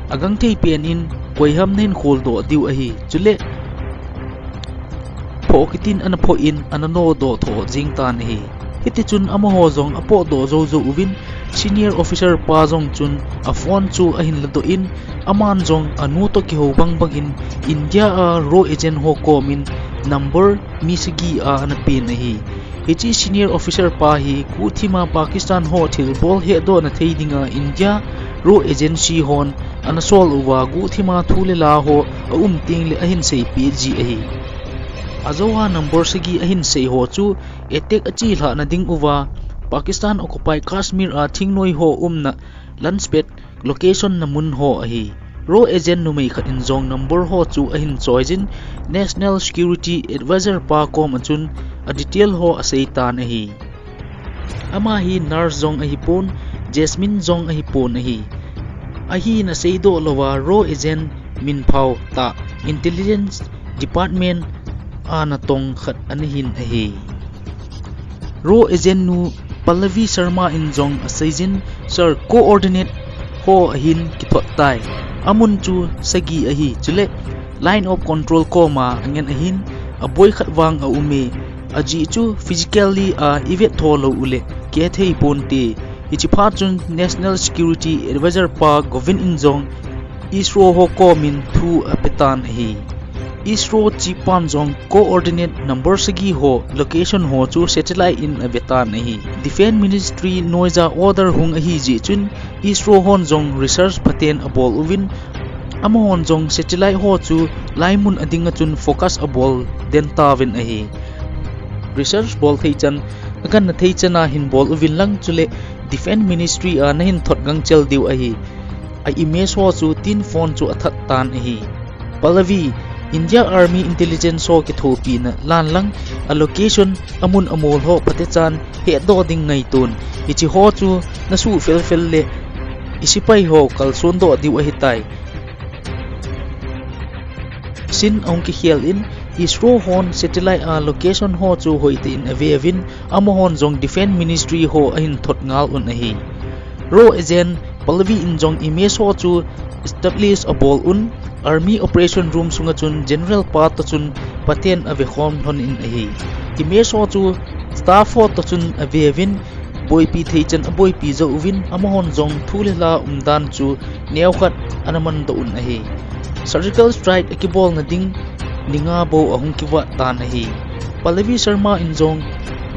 agangthei pen in koiham nahin kholdoh diu ahi. Chule phoh kitin ana phoh in ana nodoh tho jing tan ahi. Hiti chun amaho jong apohdoh jou jou uvin, senior officer pa jong chun a phone chu ahin ladoh in, aman jong anu toh kihou bang bang in India a RAW agent ho kom in number mi sagi a ana pen ahi. Hiche senior officer pa hi guhthima Pakistan ho thilbol hetdohna thei dinga India RAW agency hon ana sol uva guhthima thu le la ho aum tengle ahin seipeh ji ahi. Ajou a number sagi ahin sei ho chu attack achelhahna ding uva Pakistan Occupied Kashmir a thingnoi ho umna launchpad location na mun ho ahi. RAW agent numei khat in jong number ho chu ahin choijin, National Security Advisor pa kom a chun a detail ho asei tan ahi. Ama hi nurse jong ahipon, Jasmine jong ahipon ahi. Ahina seidoh louva raw agent minphao tah intelligence department a natong khat ana hin ahi. Raw agent nu Pallavi Sharma in jong aseijin, sir, coordinate ho ahin kithot tai. Amun chu sagi ahi, chule line of control koma angen ahin, aboi khat vang aume. Ajeh chu physically a ivet tho lou uleh kithei ponte. Hiche phat chun National Security Advisor pa Govind in jong ISRO ho komin thu apetan ahi. ISRO chief pan jong coordinate number sagi ho location ho chu satellite in avetan ahi. Defense Ministry noija order hung ahi jeh chun ISRO hon jong research phaten abol uvin, amahon jong satellite ho chu laimun adinga chun focus abol den tauvin ahi. Research bol thei chan, aganna thei chana hin bol uvin lang, chule Defense Ministry a nahin thot gangchel diu ahi. A image ho chu tin phone chu athat tan ahi. Pallavi, India Army Intelligence ho kithopina lan lang, a location, amun amol ho phatechan hetdoh ding ngaiton. Hiche ho chu nasuh felfel le isipai ho kalson doh diu ahitai. Scene ahung kikhel in, ISRO hon satellite a location ho chu hoitah in aveuvin, amahon jong Defense Ministry ho ahin thot ngal un ahi. Raw agent Pallavi in jong image ho chu establish abol un, army operation room sunga chun general pa toh chun phaten avekhom lhon in ahi. Image ho chu staff ho toh chun aveuvin, boipi thei chan aboipi jou uvin, amahon jong thu le la umdan chu neokhat ana mandoh un ahi. Surgical strike akibolna ding ni nga bou ahung kivat tan ahi. Pallavi Sharma in jong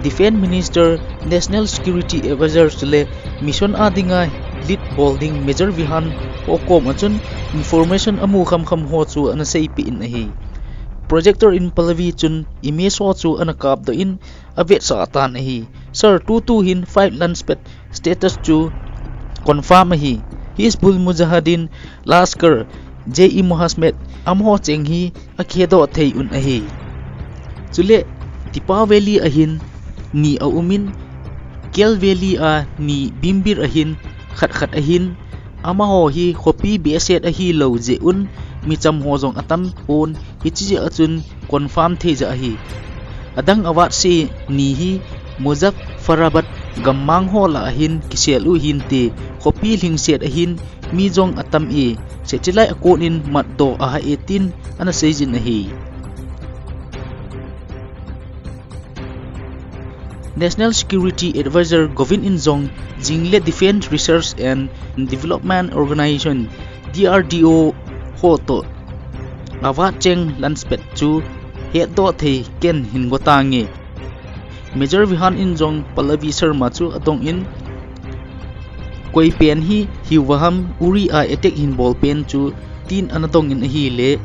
Defense Minister, National Security Advisor chule mission a dinga lead bol ding Major Vihan ho koma chun information amu khamkham ho chu ana seipeh in ahi. Projector in Pallavi chun image ho chu ana kapdoh in avetsah tan ahi. Sir, tutu hin five launch pad status chu confirm ahi. Hizbul Mujahideen, Lashkar, Jaish-e-Mohammed, amaho cheng hi akihedoh thei un ahi. Chule, Tipa Valley ahin ni aumin, Kale Valley a ni bimbir ahin, khat khat ahin, amaho hi khopi behseh ahilou jeh un, micham ho jong atam pon, hiche jeh a chun confirm thei jeh ahi. Adang avat se ni hi Muzaffarabad gammang ho lah ahin kisel u hinte, khopi lhingset ahin, mi jong atam e, satellite a kon in matdoh ahah e tin ana seijin ahi. National Security Advisor Govind in jong jingle Defense Research and Development Organization, D R D O, ho toh avat cheng launch pad chu hetdoh thei ken hin go tange. Major Vihan in jong Pallavi Sharma chu adong in, koi pen hi hiuva ham, Uri a attack hin bol pen chu, tin ana dong in ahile,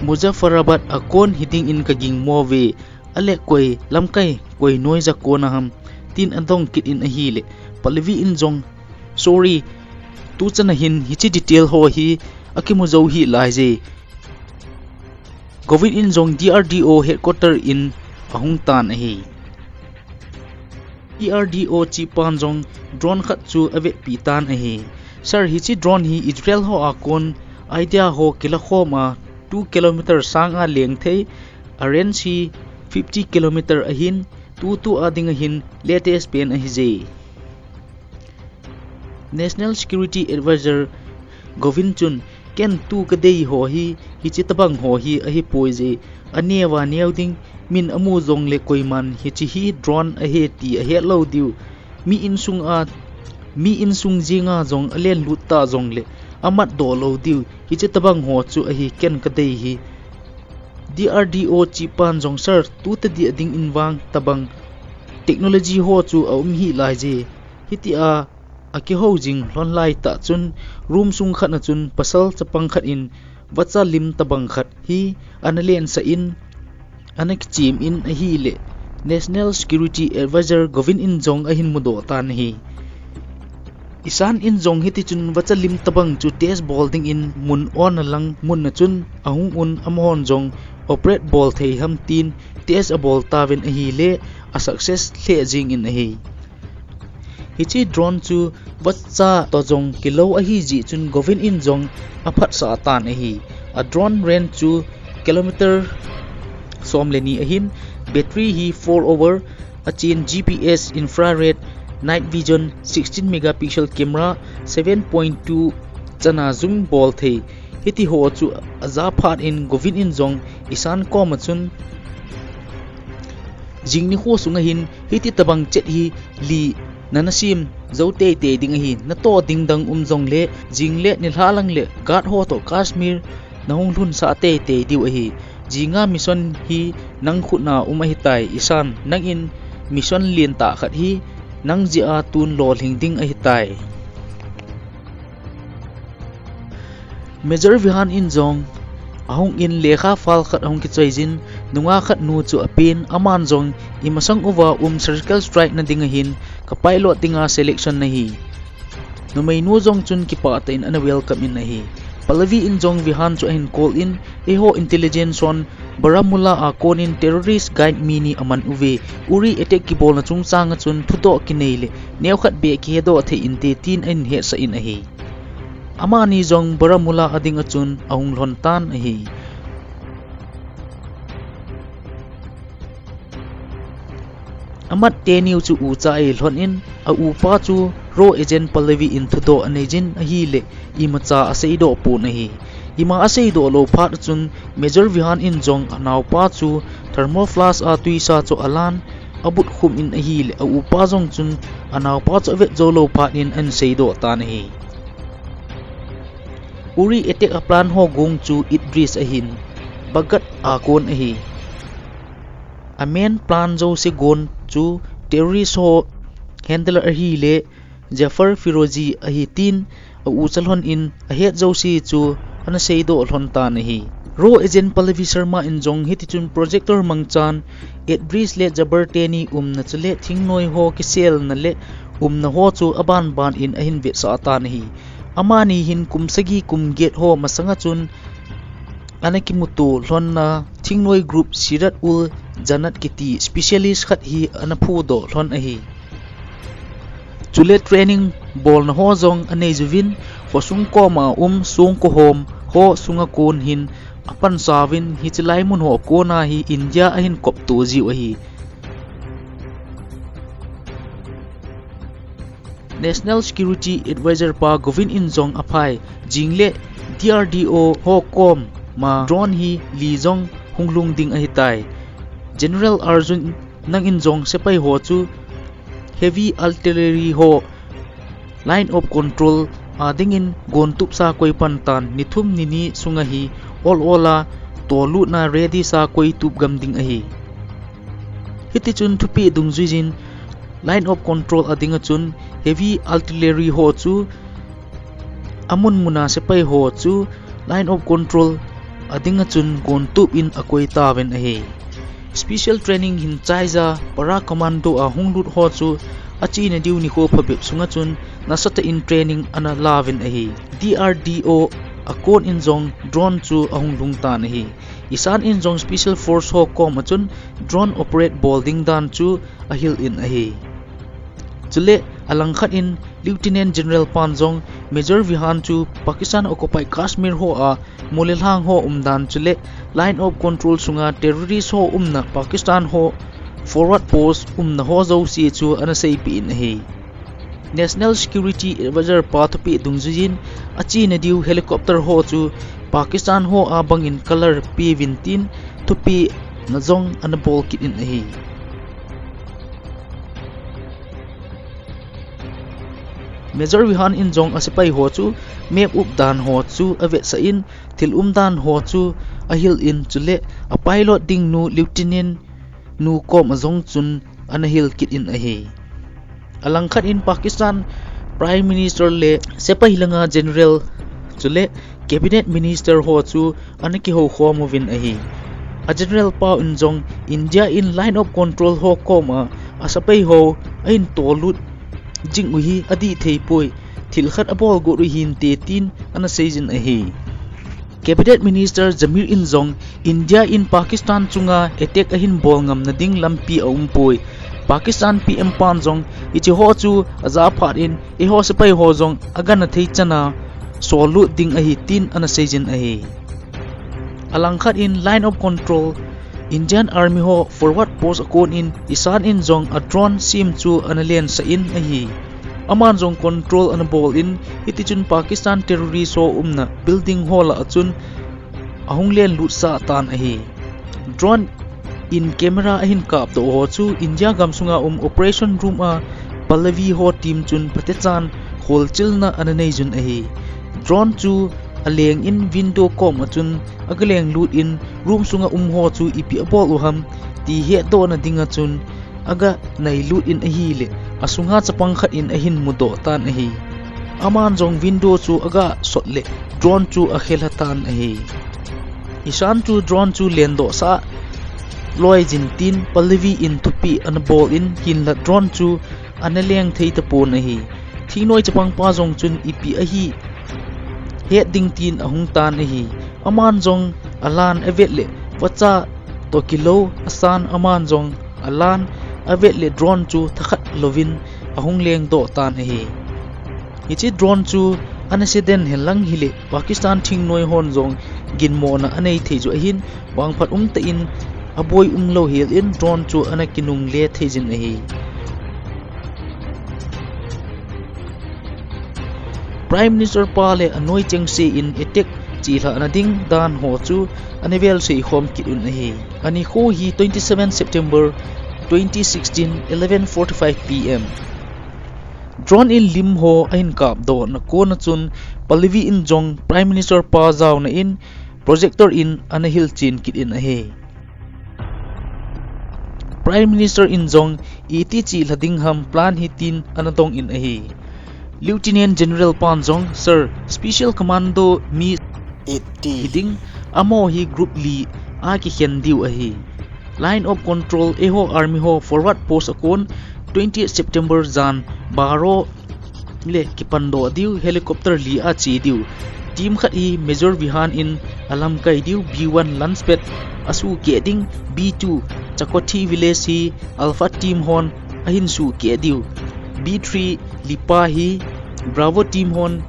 Muzaffarabad a kon hiding in kaging mo ve, ale koi lamkai, koi noija kon a ham, tin adong kit in ahile, Pallavi in jong, sorry, tuchan a hin hiche detail ho hi akimu jou hih laije. Govind in jong D R D O headquarter in ahung tan ahi. D R D O chief pan jong drone khat chu avetpi tan ahi. Sir, hiche drone hi Israel ho a kon idea ho kilakhom a two kilometer sang a leng thei, a range hi fifty kilometer ahin, tutu a ding ahin latest pen ahije. National Security Advisor Govind chun, ken tu kadei ho hi, hiche tabang ho hi ahipoi je, aneo a neo ding, min amu jongle koiman hiche hi drone ahi ti ahet lou diu. Mi insung a, mi insung jeng a jong alen lut ta jongle, amatdoh lou diu, hiche tabang ho chu ahi ken kadei hi. D R D O chief pan jong, sir, tu tadi a ding in vang tabang technology ho chu aum hih laije. Hitia akihou jing lhon lai tah chun, room sung khat na chun pasal chapang khat in vacha lim tabang khat hi ana lensah in, ana kichim in ahile, National Security Advisor Govind in jong ahin mudoh tan ahi. Isan in jong hiti chun vacha lim tabang chu test bol ding in mun on a lang mun na chun ahung un, amahon jong operate bol thei ham tin test abol tauvin ahile, a success lheh jing in ahi. Hiche drone chu vacha toh jong kilou ahi jeh chun Govind in jong aphatsah tan ahi. A drone range chu kilometer som le ni ahin, battery hi four hour, achen G P S, infrared, night vision, sixteen megapixel camera, seven point two chana zoom bol thei. Hiti ho chu aja phat in Govind in jong Ishan koma chun, jing nikho sunga hin hiti tabang chet hi li nana sem jou teitei ding ahi, natoh ding dang um jongle, jing le nilhah lang le guard ho toh Kashmir nahung lhunsah teitei diu ahi. Jinga mission hi nang khutna um ahitai, Ishan, nangin mission lentah khat hi nang jeh a tun lolhing ding ahitai. Major Vihan in jong ahung in lekha file khat ahung kichoi jin, nungah khat nu chu apen, aman jong imasang uva um surgical strike na ding ahin, ka pilot dinga selection nahi. Numei nu jong chun kipah tah in ana welcome in ahi. Pallavi in jong Vihan chu ahin call in, eiho intelligence hon Baramulla a konin terrorist guide mi ni aman uve. Uri attack kibolna chungchang a chun thudoh kinei le neokhat beh kihedoh thei inte tin ahin hetsah in ahi. Amani jong Baramulla a ding a chun ahung lhon tan ahi. Amat teni u chu ucha a eilhon in, a upa chu RAW agent Pallavi in thudoh anei jin ahile, imacha aseidoh pon ahi. Ima aseidoh lou phat chun Major Vihan in jong anaopa chu thermal flask a tuisa chu alan, abut khum in ahile, a upa jong chun anaopa chu avet jou lou phat in ahin seidoh tan ahi. Uri attack a plan ho gong chu Idris ahin, Bhagat a kon ahi. A main plan jouse gong chu terrorist ho handler ahile Jafar Firozi ahi tin a ucha lhon in ahet jouse chu ana seidoh lhon tan ahi. RAW agent Pallavi Sharma in jong hiti chun projector mangchan Idris le Jafar teni umna chule thingnoi ho kiselna le umna ho chu aban ban in ahin vetsah tan ahi. Amani hin kum sagi kum get ho masanga chun ana kimuto lhonna thingnoi group Sirat ul Janat kiti specialist khat hi ana phudoh lhon ahi. Chule training bolna ho jong anei juvin, khosung koma um songkohom ho sunga kon hin apansa uvin, hiche lai mun ho kona hi India ahin kopto jiu ahi. National Security Advisor pa Govind in jong aphai, jing le D R D O ho koma drone hi li jong hung lhung ding ahitai. General Arjun, nangin jong sepai ho chu heavy artillery ho line of control a dingin gontup sa koi pan tan, ni thum ni ni sunga hi ol ol a tolutna ready sa koi tup gam ding ahi. Hiti chun thupeh dungjuiyin line of control a dinga chun heavy artillery ho chu amun muna sepai ho chu line of control a dinga chun gontup in akoi tauvin ahi. Special training hin chaiya para commando a hung lut ho chu achena diu nikho phabep sunga chun nasatah in training ana lauvin ahi. D R D O a kon in jong drone chu ahung lhung tan ahi. Ishan in jong special force ho koma chun drone operate bol ding dan chu ahil in ahi. Chule alangkhat in Lieutenant General pan jong Major Vihan chu Pakistan occupied Kashmir ho a mol le lhang ho umdan chule line of control sunga terrorist ho umna Pakistan ho forward post umna ho jouse chu ana seipeh in ahi. National Security Advisor pa thupeh dungjuiyin achena diu helicopter ho chu Pakistan ho a bangin colour peuvin tin thupeh na jong ana bol kit in ahi. Major Vihan in jong asepai ho chu map up dan ho chu avetsah in, thil umdan ho chu ahil in, chule a pilot ding nu Lieutenant nu koma jong chun ana hil kit in ahi. Alangkhat in Pakistan Prime Minister le sepai langa General chule Cabinet Minister ho chu ana kihou khom uvin ahi. A General pau in jong India in line of control ho koma asepai ho ahin tolut jing u hi adih thei poi, thil khat abol got u hinte tin ana seijin ahi. Cabinet Minister Jamir in jong India in Pakistan chunga attack ahin bol ngamna ding lampi aum poi, Pakistan P M pan jong hiche ho chu aja phat in eiho sepai ho jong agangthei chana sollut ding ahi tin ana seijin ahi. Alangkhat in line of control Indian Army ho forward post akon in isan in jong a drone sem chu ana lensah in ahi. Aman jong control ana bol in hitichun Pakistan terrorist ho umna building ho lah a chun ahung lenlutsah tan ahi. Drone in camera ahin kapdoh ho chu India gamsunga um operation room a Pallavi ho team chun phatechan kholchilna ana neijun ahi. Drone chu aleng in window kom a chun agalenglut in room sunga um ho chu ipi abol u ham ti hetdohna dinga chun aganailut in ahileh asunga chapang khat in ahin mudoh tan ahi. Aman jong window chu agasot leh drone chu akhelha tan ahi. Isan chu drone chu lendohsah loijin tin Pallavi in thupeh ana bol in hinlah drone chu ana lengthei tapon ahi. Thingnoi chapangpa jong chun ipi ahi het ding tin ahung tan ahi. Aman jong alan avet leh vacha toh kilou asan aman jong alan avet leh drone chu thakhat louvin ahung lengdoh tan ahi. Hiche drone chu ana se den henlang hileh Pakistan thingnoi hon jong ginmona anei thei chu ahin, vangphat umtah in aboi umlou hel in drone chu ana kinungle theijin ahi. Prime Minister pa le anoi chengse in attack chelhahna ding dan ho chu ana velsei khom kit un ahi. Anikho hi twenty seven September twenty sixteen, eleven forty-five P M. Drone in lim ho ahin kapdohna kona chun Pallavi in jong Prime Minister pa jaona in projector in ana hilchen kit in ahi. Prime Minister in jong iti chelha ding ham plan hi tin ana dong in ahi. Lieutenant General pan jong, Sir, Special Commando mi eighty hiding, amaho hi group li a kikhen diu ahi. Line of control eiho army ho forward post akon twenty-eight September jan baro le kipandoh diu helicopter li a che diu. Team khat hi Major Vihan in alamkai diu, B one launchpad asuhkeh ding, B two Chakoti village hi Alpha team hon ahin suhkeh diu, B three Lipa hi Bravo team hon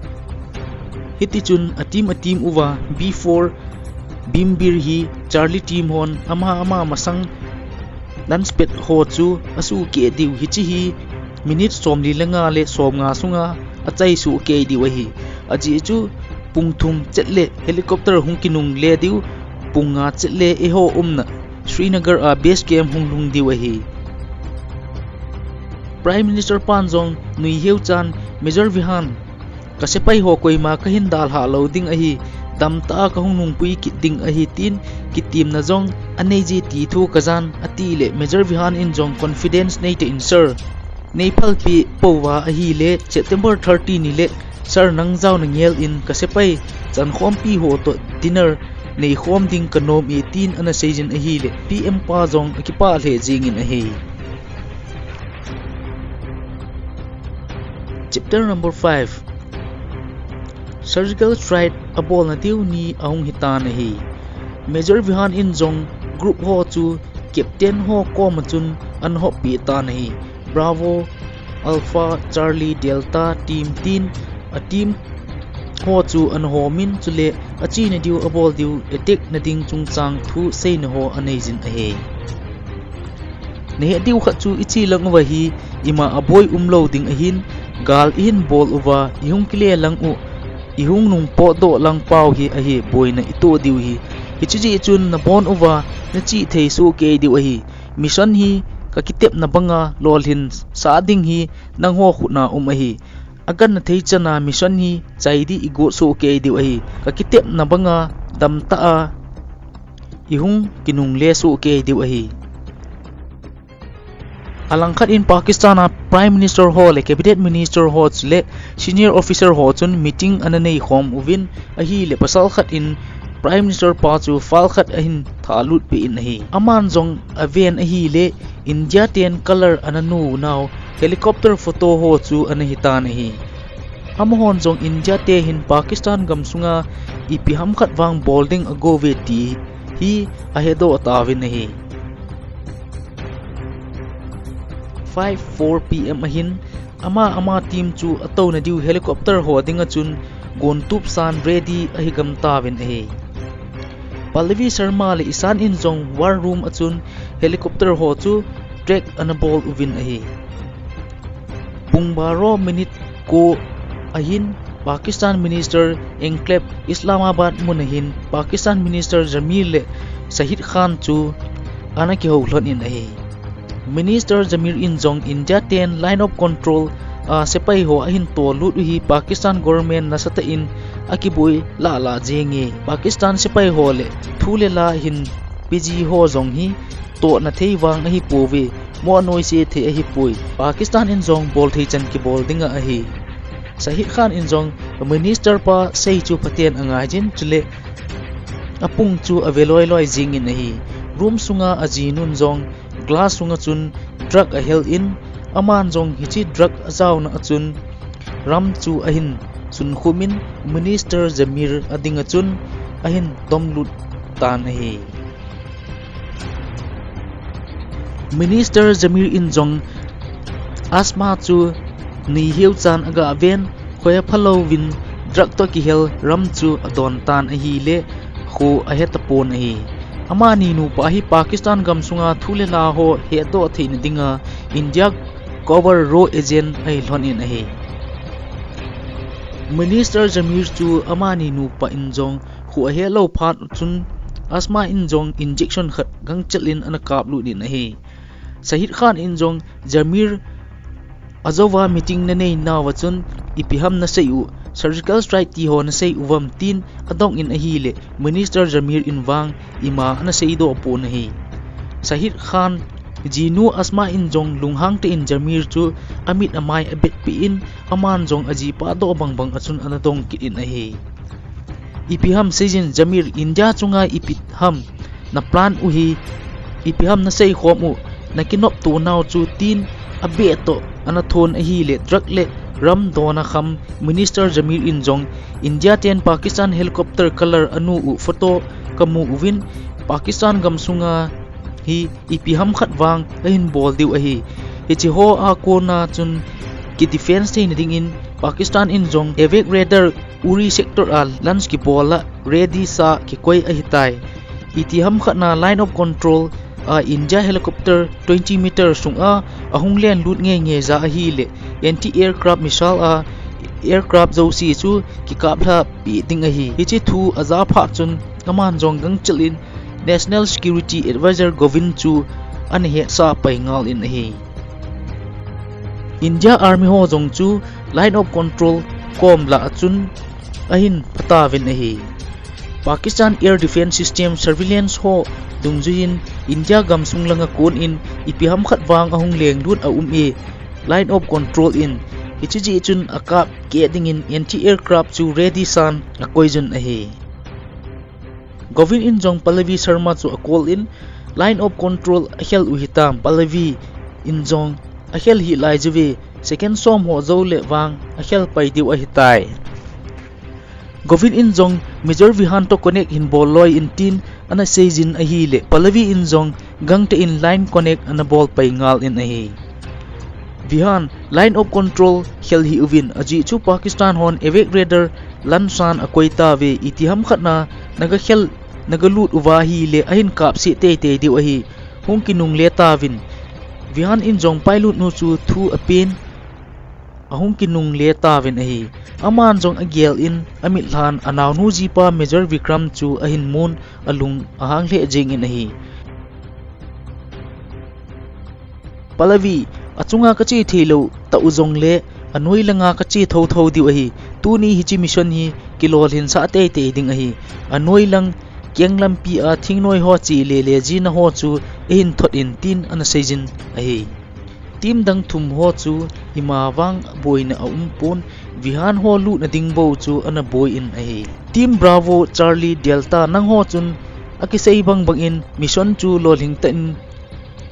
hitichun a team a team uva, B four Bimbir hi Charlie team hon ama ama masang launchpad ho chu asuhkeh diu, hiche hi minute somli le nga le somnga sunga achai suhkeh diu ahi. Ajeh chu pung thum chet le helicopter hung kinungle diu, pung nga chet le eiho umna Srinagar a base camp hung lhung diu ahi. Prime Minister pan jong nuiheu chan Major Vihan, ka sepai ho koima kahin dalhah lou ding ahi, damtah a kahung nungpui kit ding ahi tin kitemna jong anei je ti thu kajan ati le Major Vihan in jong confidence neitah in, Sir, neiphalpeh pouva ahile September thirty nile Sir nang jaona ngel in ka sepai chankhompi ho toh dinner neikhom ding kanom e tin ana seijin ahile P M pa jong akipah lheh jengin ahi. Chapter number five. Surgical strike abolna diu ni ahung hitan ahi. Major Vihan in jong group ho chu captain ho koma chun ana hoppeh tan ahi. Bravo, Alpha, Charlie, Delta team tin a team ho chu ana hom in chule achena diu abol diu attack na ding chungchang thu seina ho aneijin ahi. Nahet diu khat chu iche lang uva hi ima aboi umlou ding ahin, gal ihin bol uva ihung kile lang u, ihung nung potdoh lang pau hi ahi, boina itoh diu hi. Hiche jeh chun nabon uva nachih thei sohkei diu ahi. Mission hi kakitepna banga lolhinsah ding hi nangho khutna um ahi. Agangthei chana mission hi chai ding igot sohkei diu ahi. Kakitepna banga damtah a ihung kinungle sohkei diu ahi. Alangkhat in Pakistan a Prime Minister ho le Cabinet Minister ho chule senior officer ho chun meeting ana neikhom uvin ahile pasal khat in Prime Minister pa chu file khat ahin thalut peh in ahi. Aman jong aven ahile India ten colour ana nu nau helicopter photo ho chu ana hitan ahi. Amahon jong India te hin Pakistan gamsunga ipi hamkhat vang bol ding agouve ti hi ahedoh tauvin ahi. five four P M ahin, ama ama team chu atouna diu helicopter ho dinga chun gontup san ready ahi gam tauvin ahi. Pallavi Sharma le Ishan in jong war room a chun helicopter ho chu track ana bol uvin ahi. Pung baro minute ko ahin Pakistan Minister enclave Islamabad mun ahin Pakistan Minister Jamir le Shahid Khan chu ana kihou lhon in ahi. Minister Jamir in jong India ten line of control a sepai ho ahin tolut u hi Pakistan government nasatah in akiboi lala jenge. Pakistan sepai ho le thu le la hin piji ho jong hi tohna thei vang ahipouve, mo anoise thei ahipoi. Pakistan in jong bol thei chan kibol dinga ahi. Shahid Khan in jong minister pa sei chu phaten angaijin chule apung chu ave loi loi jingin ahi. Room sunga ajinun jong glass sunga chun drug ahel in aman jong hiche drug ajaona a chun rum chu ahin sunkhumin Minister Jamir adinga chun ahin tomlut tan ahi. Minister Jamir in jong asthma chu nei hiu chan aga ven, khoi aphalouvin drug toh kihel rum chu adon tan ahile kho ahetapon ahi. Amani nupa hi Pakistan gam sunga thu le la ho hedoh theina dinga India cover raw agent ahi lhon in ahi. Minister Jamir chu amani nupa in jong kho ahelou phat chun asthma in jong injection khat gangchel in ana kaplut in ahi. Shahid Khan in jong Jamir ajouva meeting nanei nauva chun ipi ham nasei u, surgical strike ti ho nasei uvam tin adong in ahile Minister Jamir in vang ima ana seidoh pon ahi. Shahid Khan jinu asthma in jong lunghang tah in Jamir chu amit amai abetpi in aman jong ajipa doh bang bang a chun ana dong kit in ahi. Ipi ham seijin Jamir, India chunga ipi ham na plan u hi, ipi ham nasei khom u, nakinopto nau chu tin abeh toh ana thon ahile drug le rum dona kham Minister Jamir in jong India ten Pakistan helicopter color anu u photo kamu uvin Pakistan gam sunga hi ipi ham khat vang ahin bol diu ahi. Hiche ho a kona chun ki defense theina dingin Pakistan in jong Avak radar Uri sector a launch kibol a ready sa kikoi ahitai. Iti ham khat na line of control a India helicopter twenty meter sunga ahung len lut ngei ngei ja ahile anti aircraft missile a aircraft jouse chu kikap lha pi ding ahi. Hiche thu aja phat chun aman jong gangchel in National Security Advisor Govind chu ana hetsa pai ngal in ahi. India Army ho jong chu line of control kom lah a chun ahin pha tauvin ahi. Pakistan Air Defense System surveillance ho dungjuiyin India gamsung langa kon in ipi ham khat vang ahung lenglut a um e, line of control in hiche jeh chun akap keh dingin anti-aircraft chu ready san akoijun ahi. Govind in jong Pallavi Sharma chu akol in line of control akhel u hitam, Pallavi in jong akhel hih lai juve, second som ho jou le vang akhel pai diu ahitai. Govind in jong Major Vihan toh connect hin bol loi in tin ana seijin ahile Pallavi in jong gangtah in line connect ana bol pai ngal in ahi. Vihan, line of control khel hih uvin, ajeh chu Pakistan hon Avak radar launch san akoi tauve, iti ham khat na naga khel, naga lut uva ahile ahin kap sih teitei diu ahi, hung kinungle tauvin. Vihan in jong pilot nu chu thu apen, ahung kinungle tauvin ahi. Aman jong agel in, amitlhan anaonu jipa Major Vikram chu ahin mun, alung ahang lheh jeng in ahi. Pallavi, achunga kache theilou tah u jongle, anoi langa kache thotho diu ahi. Tuni hiche mission hi kilolhinsah teitei ding ahi. Anoi lang keng lampi a thingnoi ho che lele jina ho chu eihin thot in tin ana seijin ahi. Team dang thum ho chu ima vang boina aumpon, Vihan ho lutna ding bou chu ana boi in ahi. Team Bravo, Charlie, Delta, nangho chun akisei bang bangin mission chu lolhing tah in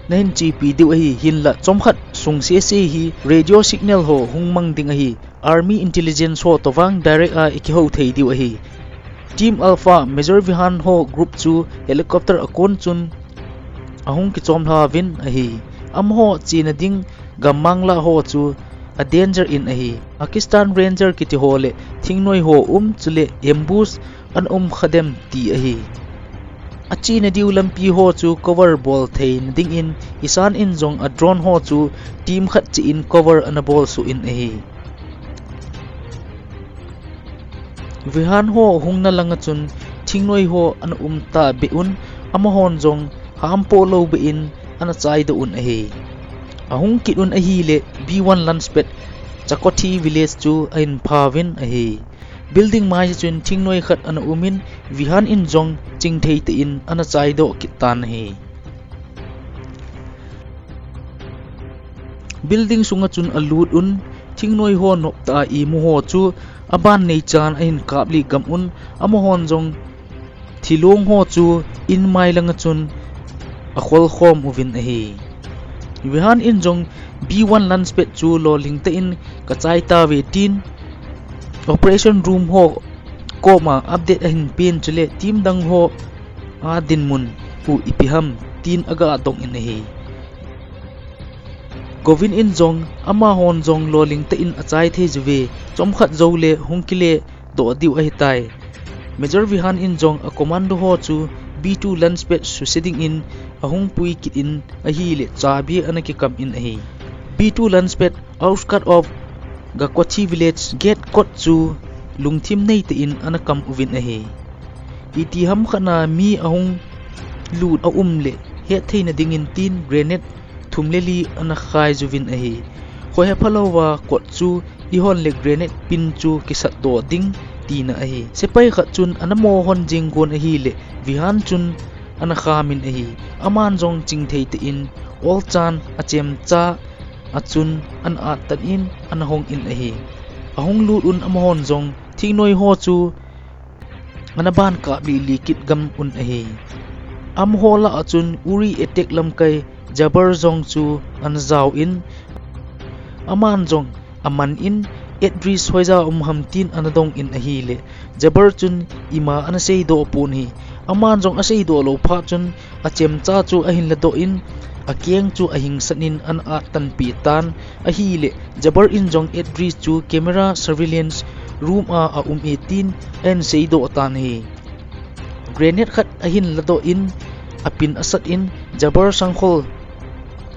nahin chepi diu ahi, hinlah chomkhat sung sese hi radio signal ho hung mang ding ahi, Army intelligence ho toh vang direct a ikihou thei diu ahi. Team Alpha, Major Vihan ho group chu helicopter akon chun ahung kichom lhauvin ahi. Amaho chena ding gammang lah ho chu a danger in ahi. Pakistan Ranger kiti ho le thingnoi ho um chule ambush ana um kha dem ti ahi. Achena diu lampi ho chu cover bol theina dingin isan in jong a drone ho chu team khat cheh in cover ana bol suh in ahi. Vihan ho hungna langa chun thingnoi ho ana um ta beh un, amahon jong hampoh lou beh in ana chaidoh un ahi. Ahung kit un ahile B one Launchpad Chakothi village chu ahin phauvin ahi. Building mai a chun thingnoi khat ana um in, Vihan in jong chingthei tah in ana chaidoh kit tan ahi. Building sunga chun alut un, thingnoi ho noptah a imu ho chu aban neichan ahin kaplih gam un, amahon jong thilong ho chu in mai langa chun akhol khom uvin ahi. Vihan in jong B one Launchpad chu lolhing tah in kachai tauve tin operation room ho koma update ahin pen chule team dang ho a dinmun u ipi ham tin aga dong in ahi. Govin in jong amahon jong lolhing tah in achai thei uve, chomkhat jou le hung kile doh diu ahitai. Major Vihan in jong a commando ho chu B two Launchpad suse dingin ahung pui kit in ahile chabi ana kikam in ahi. B two Launchpad outskirt of Gakothi village gate kot chu lungthim nei tah in ana kam uvin ahi. Iti ham khat na mi ahung lut a um le het theina dingin tin grenade thum le li ana khai uvin ahi. Khohe phalouva kot chu ihon le grenade pin chu kisatdoh ding tina ahi. Sepai khat chun ana mo hon jing gon ahile Vihan chun ana kham in ahi. Aman jong chingthei tah in olchan achemcha a chun ana at tan in ana hong in ahi. Ahung lut un amahon jong thingnoi ho chu ana ban kaplih lih kit gam un ahi. Amaho lah a chun Uri attack lamkai Jabbar jong chu ana jao in, aman jong aman in Idris hoija um ham tin ana dong in ahile, Jabbar chun ima ana seidoh pon ahi. Aman jong aseidoh lou phat chun achemcha chu ahin ladoh in, akeng chu ahingsan in ana at tanpeh tan ahile, Jabbar in jong Idris chu camera surveillance room a aum e tin ahin seidoh tan ahi. Grenade khat ahin ladoh in, apin asat in, Jabbar sangkhol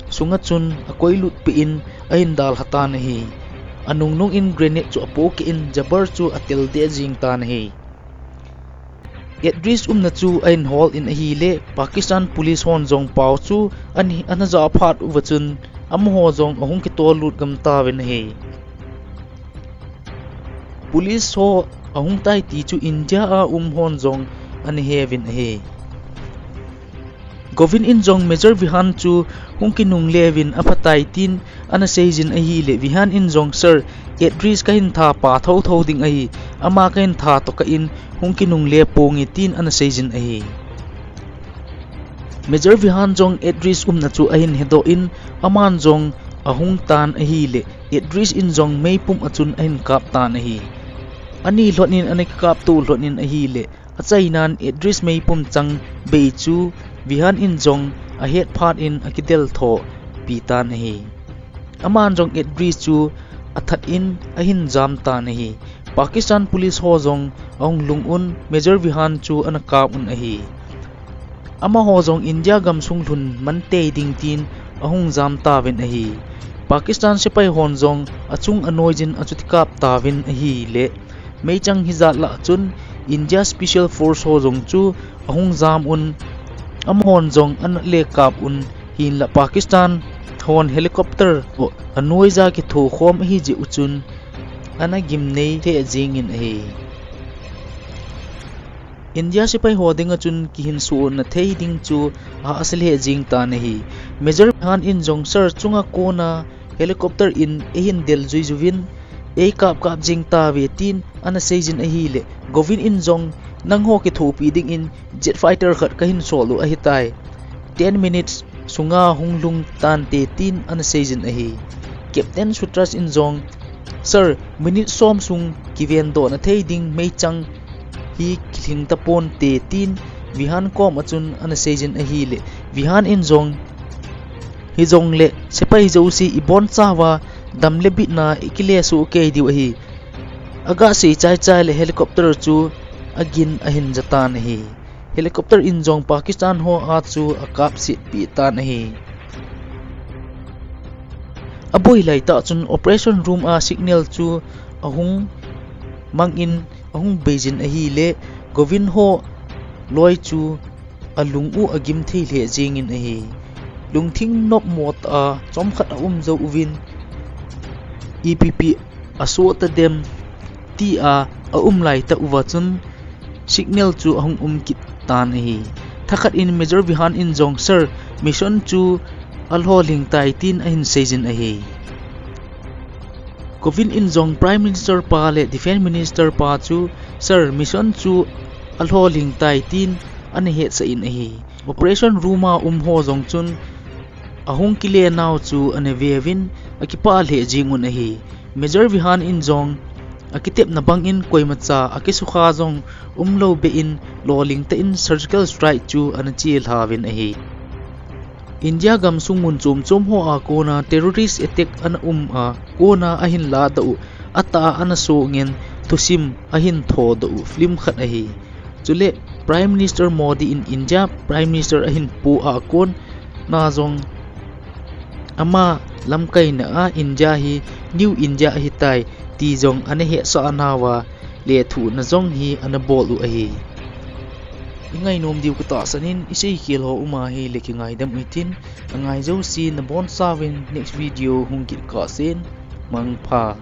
sunga chun akoilut peh in ahin dalha tan ahi. Anungnung in grenade chu apohkeh in Jabbar chu atel deh jing tan ahi. Idris umna chu ahin hol in ahile, Pakistan Police hon jong pao chu ana, ana jah phat uva chun, amaho jong ahung kitol lut gam tauvin ahi. Police ho ahung tai ti chu India a um hon jong ana heuvin ahi. Govin in jong Major Vihan chu hung kinungle uvin aphatai tin ana seijin ahile, Vihan in jong, Sir, Idris kahin thapa thotho ding ahi, ama kahin tha tokah in hung kinungle ponge tin ana seijin ahi. Major Vihan jong Idris umna chu ahin hedoh in, aman jong ahung tan ahile, Idris in jong meipum a chun ahin kap tan ahi. Ani lhon in ana kikapto lhon in ahile, achainan Idris meipum chang bei chu Vihan in jong ahet phat in akidel thopi tan ahi. Aman jong Idris chu athat in ahin jam tan ahi. Pakistan Police ho jong ahung lhung un Major Vihan chu ana kap un ahi. Amaho jong India gamsung lhun man tei ding tin ahung jam tauvin ahi. Pakistan sepai hon jong achung anoiyin achuti kap tauvin ahile, meichang hijat lah chun India Special Force ho jong chu ahung jam un, amahon jong ana le kap un, hinlah Pakistan hon helicopter toh anoija kithokhom ahi jeh u chun ana gimnei thei jingin ahi. India sepai ho dinga chun kihinsohna thei ding chu ahahsa lheh jing tan ahi. Major Vihan in jong, Sir, chunga kona helicopter in eihin del jui juvin, eikap kap jing tauve tin ana seijin ahile, Govin in jong, nangho kithopi dingin jet fighter khat kahin sol u ahitai. Ten minutes sunga hung lhung tante tin ana seijin ahi. Captain Sutras in jong, Sir, minute som sung kivendohna thei ding meichang hi kilhing taponte tin Vihan kom a chun ana seijin ahile, Vihan in jong Hijongle sepai jouse ibonchauva dam le bitna ikile soh kei diu ahi. Aga sei chaichai le helicopter chu agin ahin jatan ahi. Helicopter in jong Pakistan ho a chu akapsetpeh tan ahi. Aboi laitah chun operation room a signal chu ahung mangin ahung beijin ahile Govind ho loi chu alung u agim thei lheh jengin ahi. Lungthim nopmo tah a chomkhat aum jou uvin, ipi pi asoh tadem tia aum laitah uva chun signal chu ahung um kit tan ahi. Thakhat in Major Vihan in jong, Sir, mission chu alholing tai, tin ahin seijin ahi. Govind in jong Prime Minister pa le Defence Minister pa chu, Sir, mission chu alholing tai, tin ana hetsah in ahi. Operation room a um ho jong chun ahung kile nau chu ana veuvin akipah lheh jengun ahi. Major Vihan in jong akitepna bangin koimacha akisukha jong umlou behin lolhing tah in surgical strike chu ana chelhauvin ahi. India gamsung mun chom chom ho a kona terrorist attack ana um a, kona ahin ladoh u, atah a ana songen thusim ahin thodoh u film khat ahi. Chule Prime Minister Modi in India Prime Minister ahin pu a kona jong ama lamkaina a India hi New India ahitai ti jong ana hetsah nauva lethuhna jong hi ana bol u ahi. Ingainom diu katahsan in, iseikhel ho um ahile kingaidam u hitin, angai jouse nabonchauvin next video hung kit kahsen, mangpha.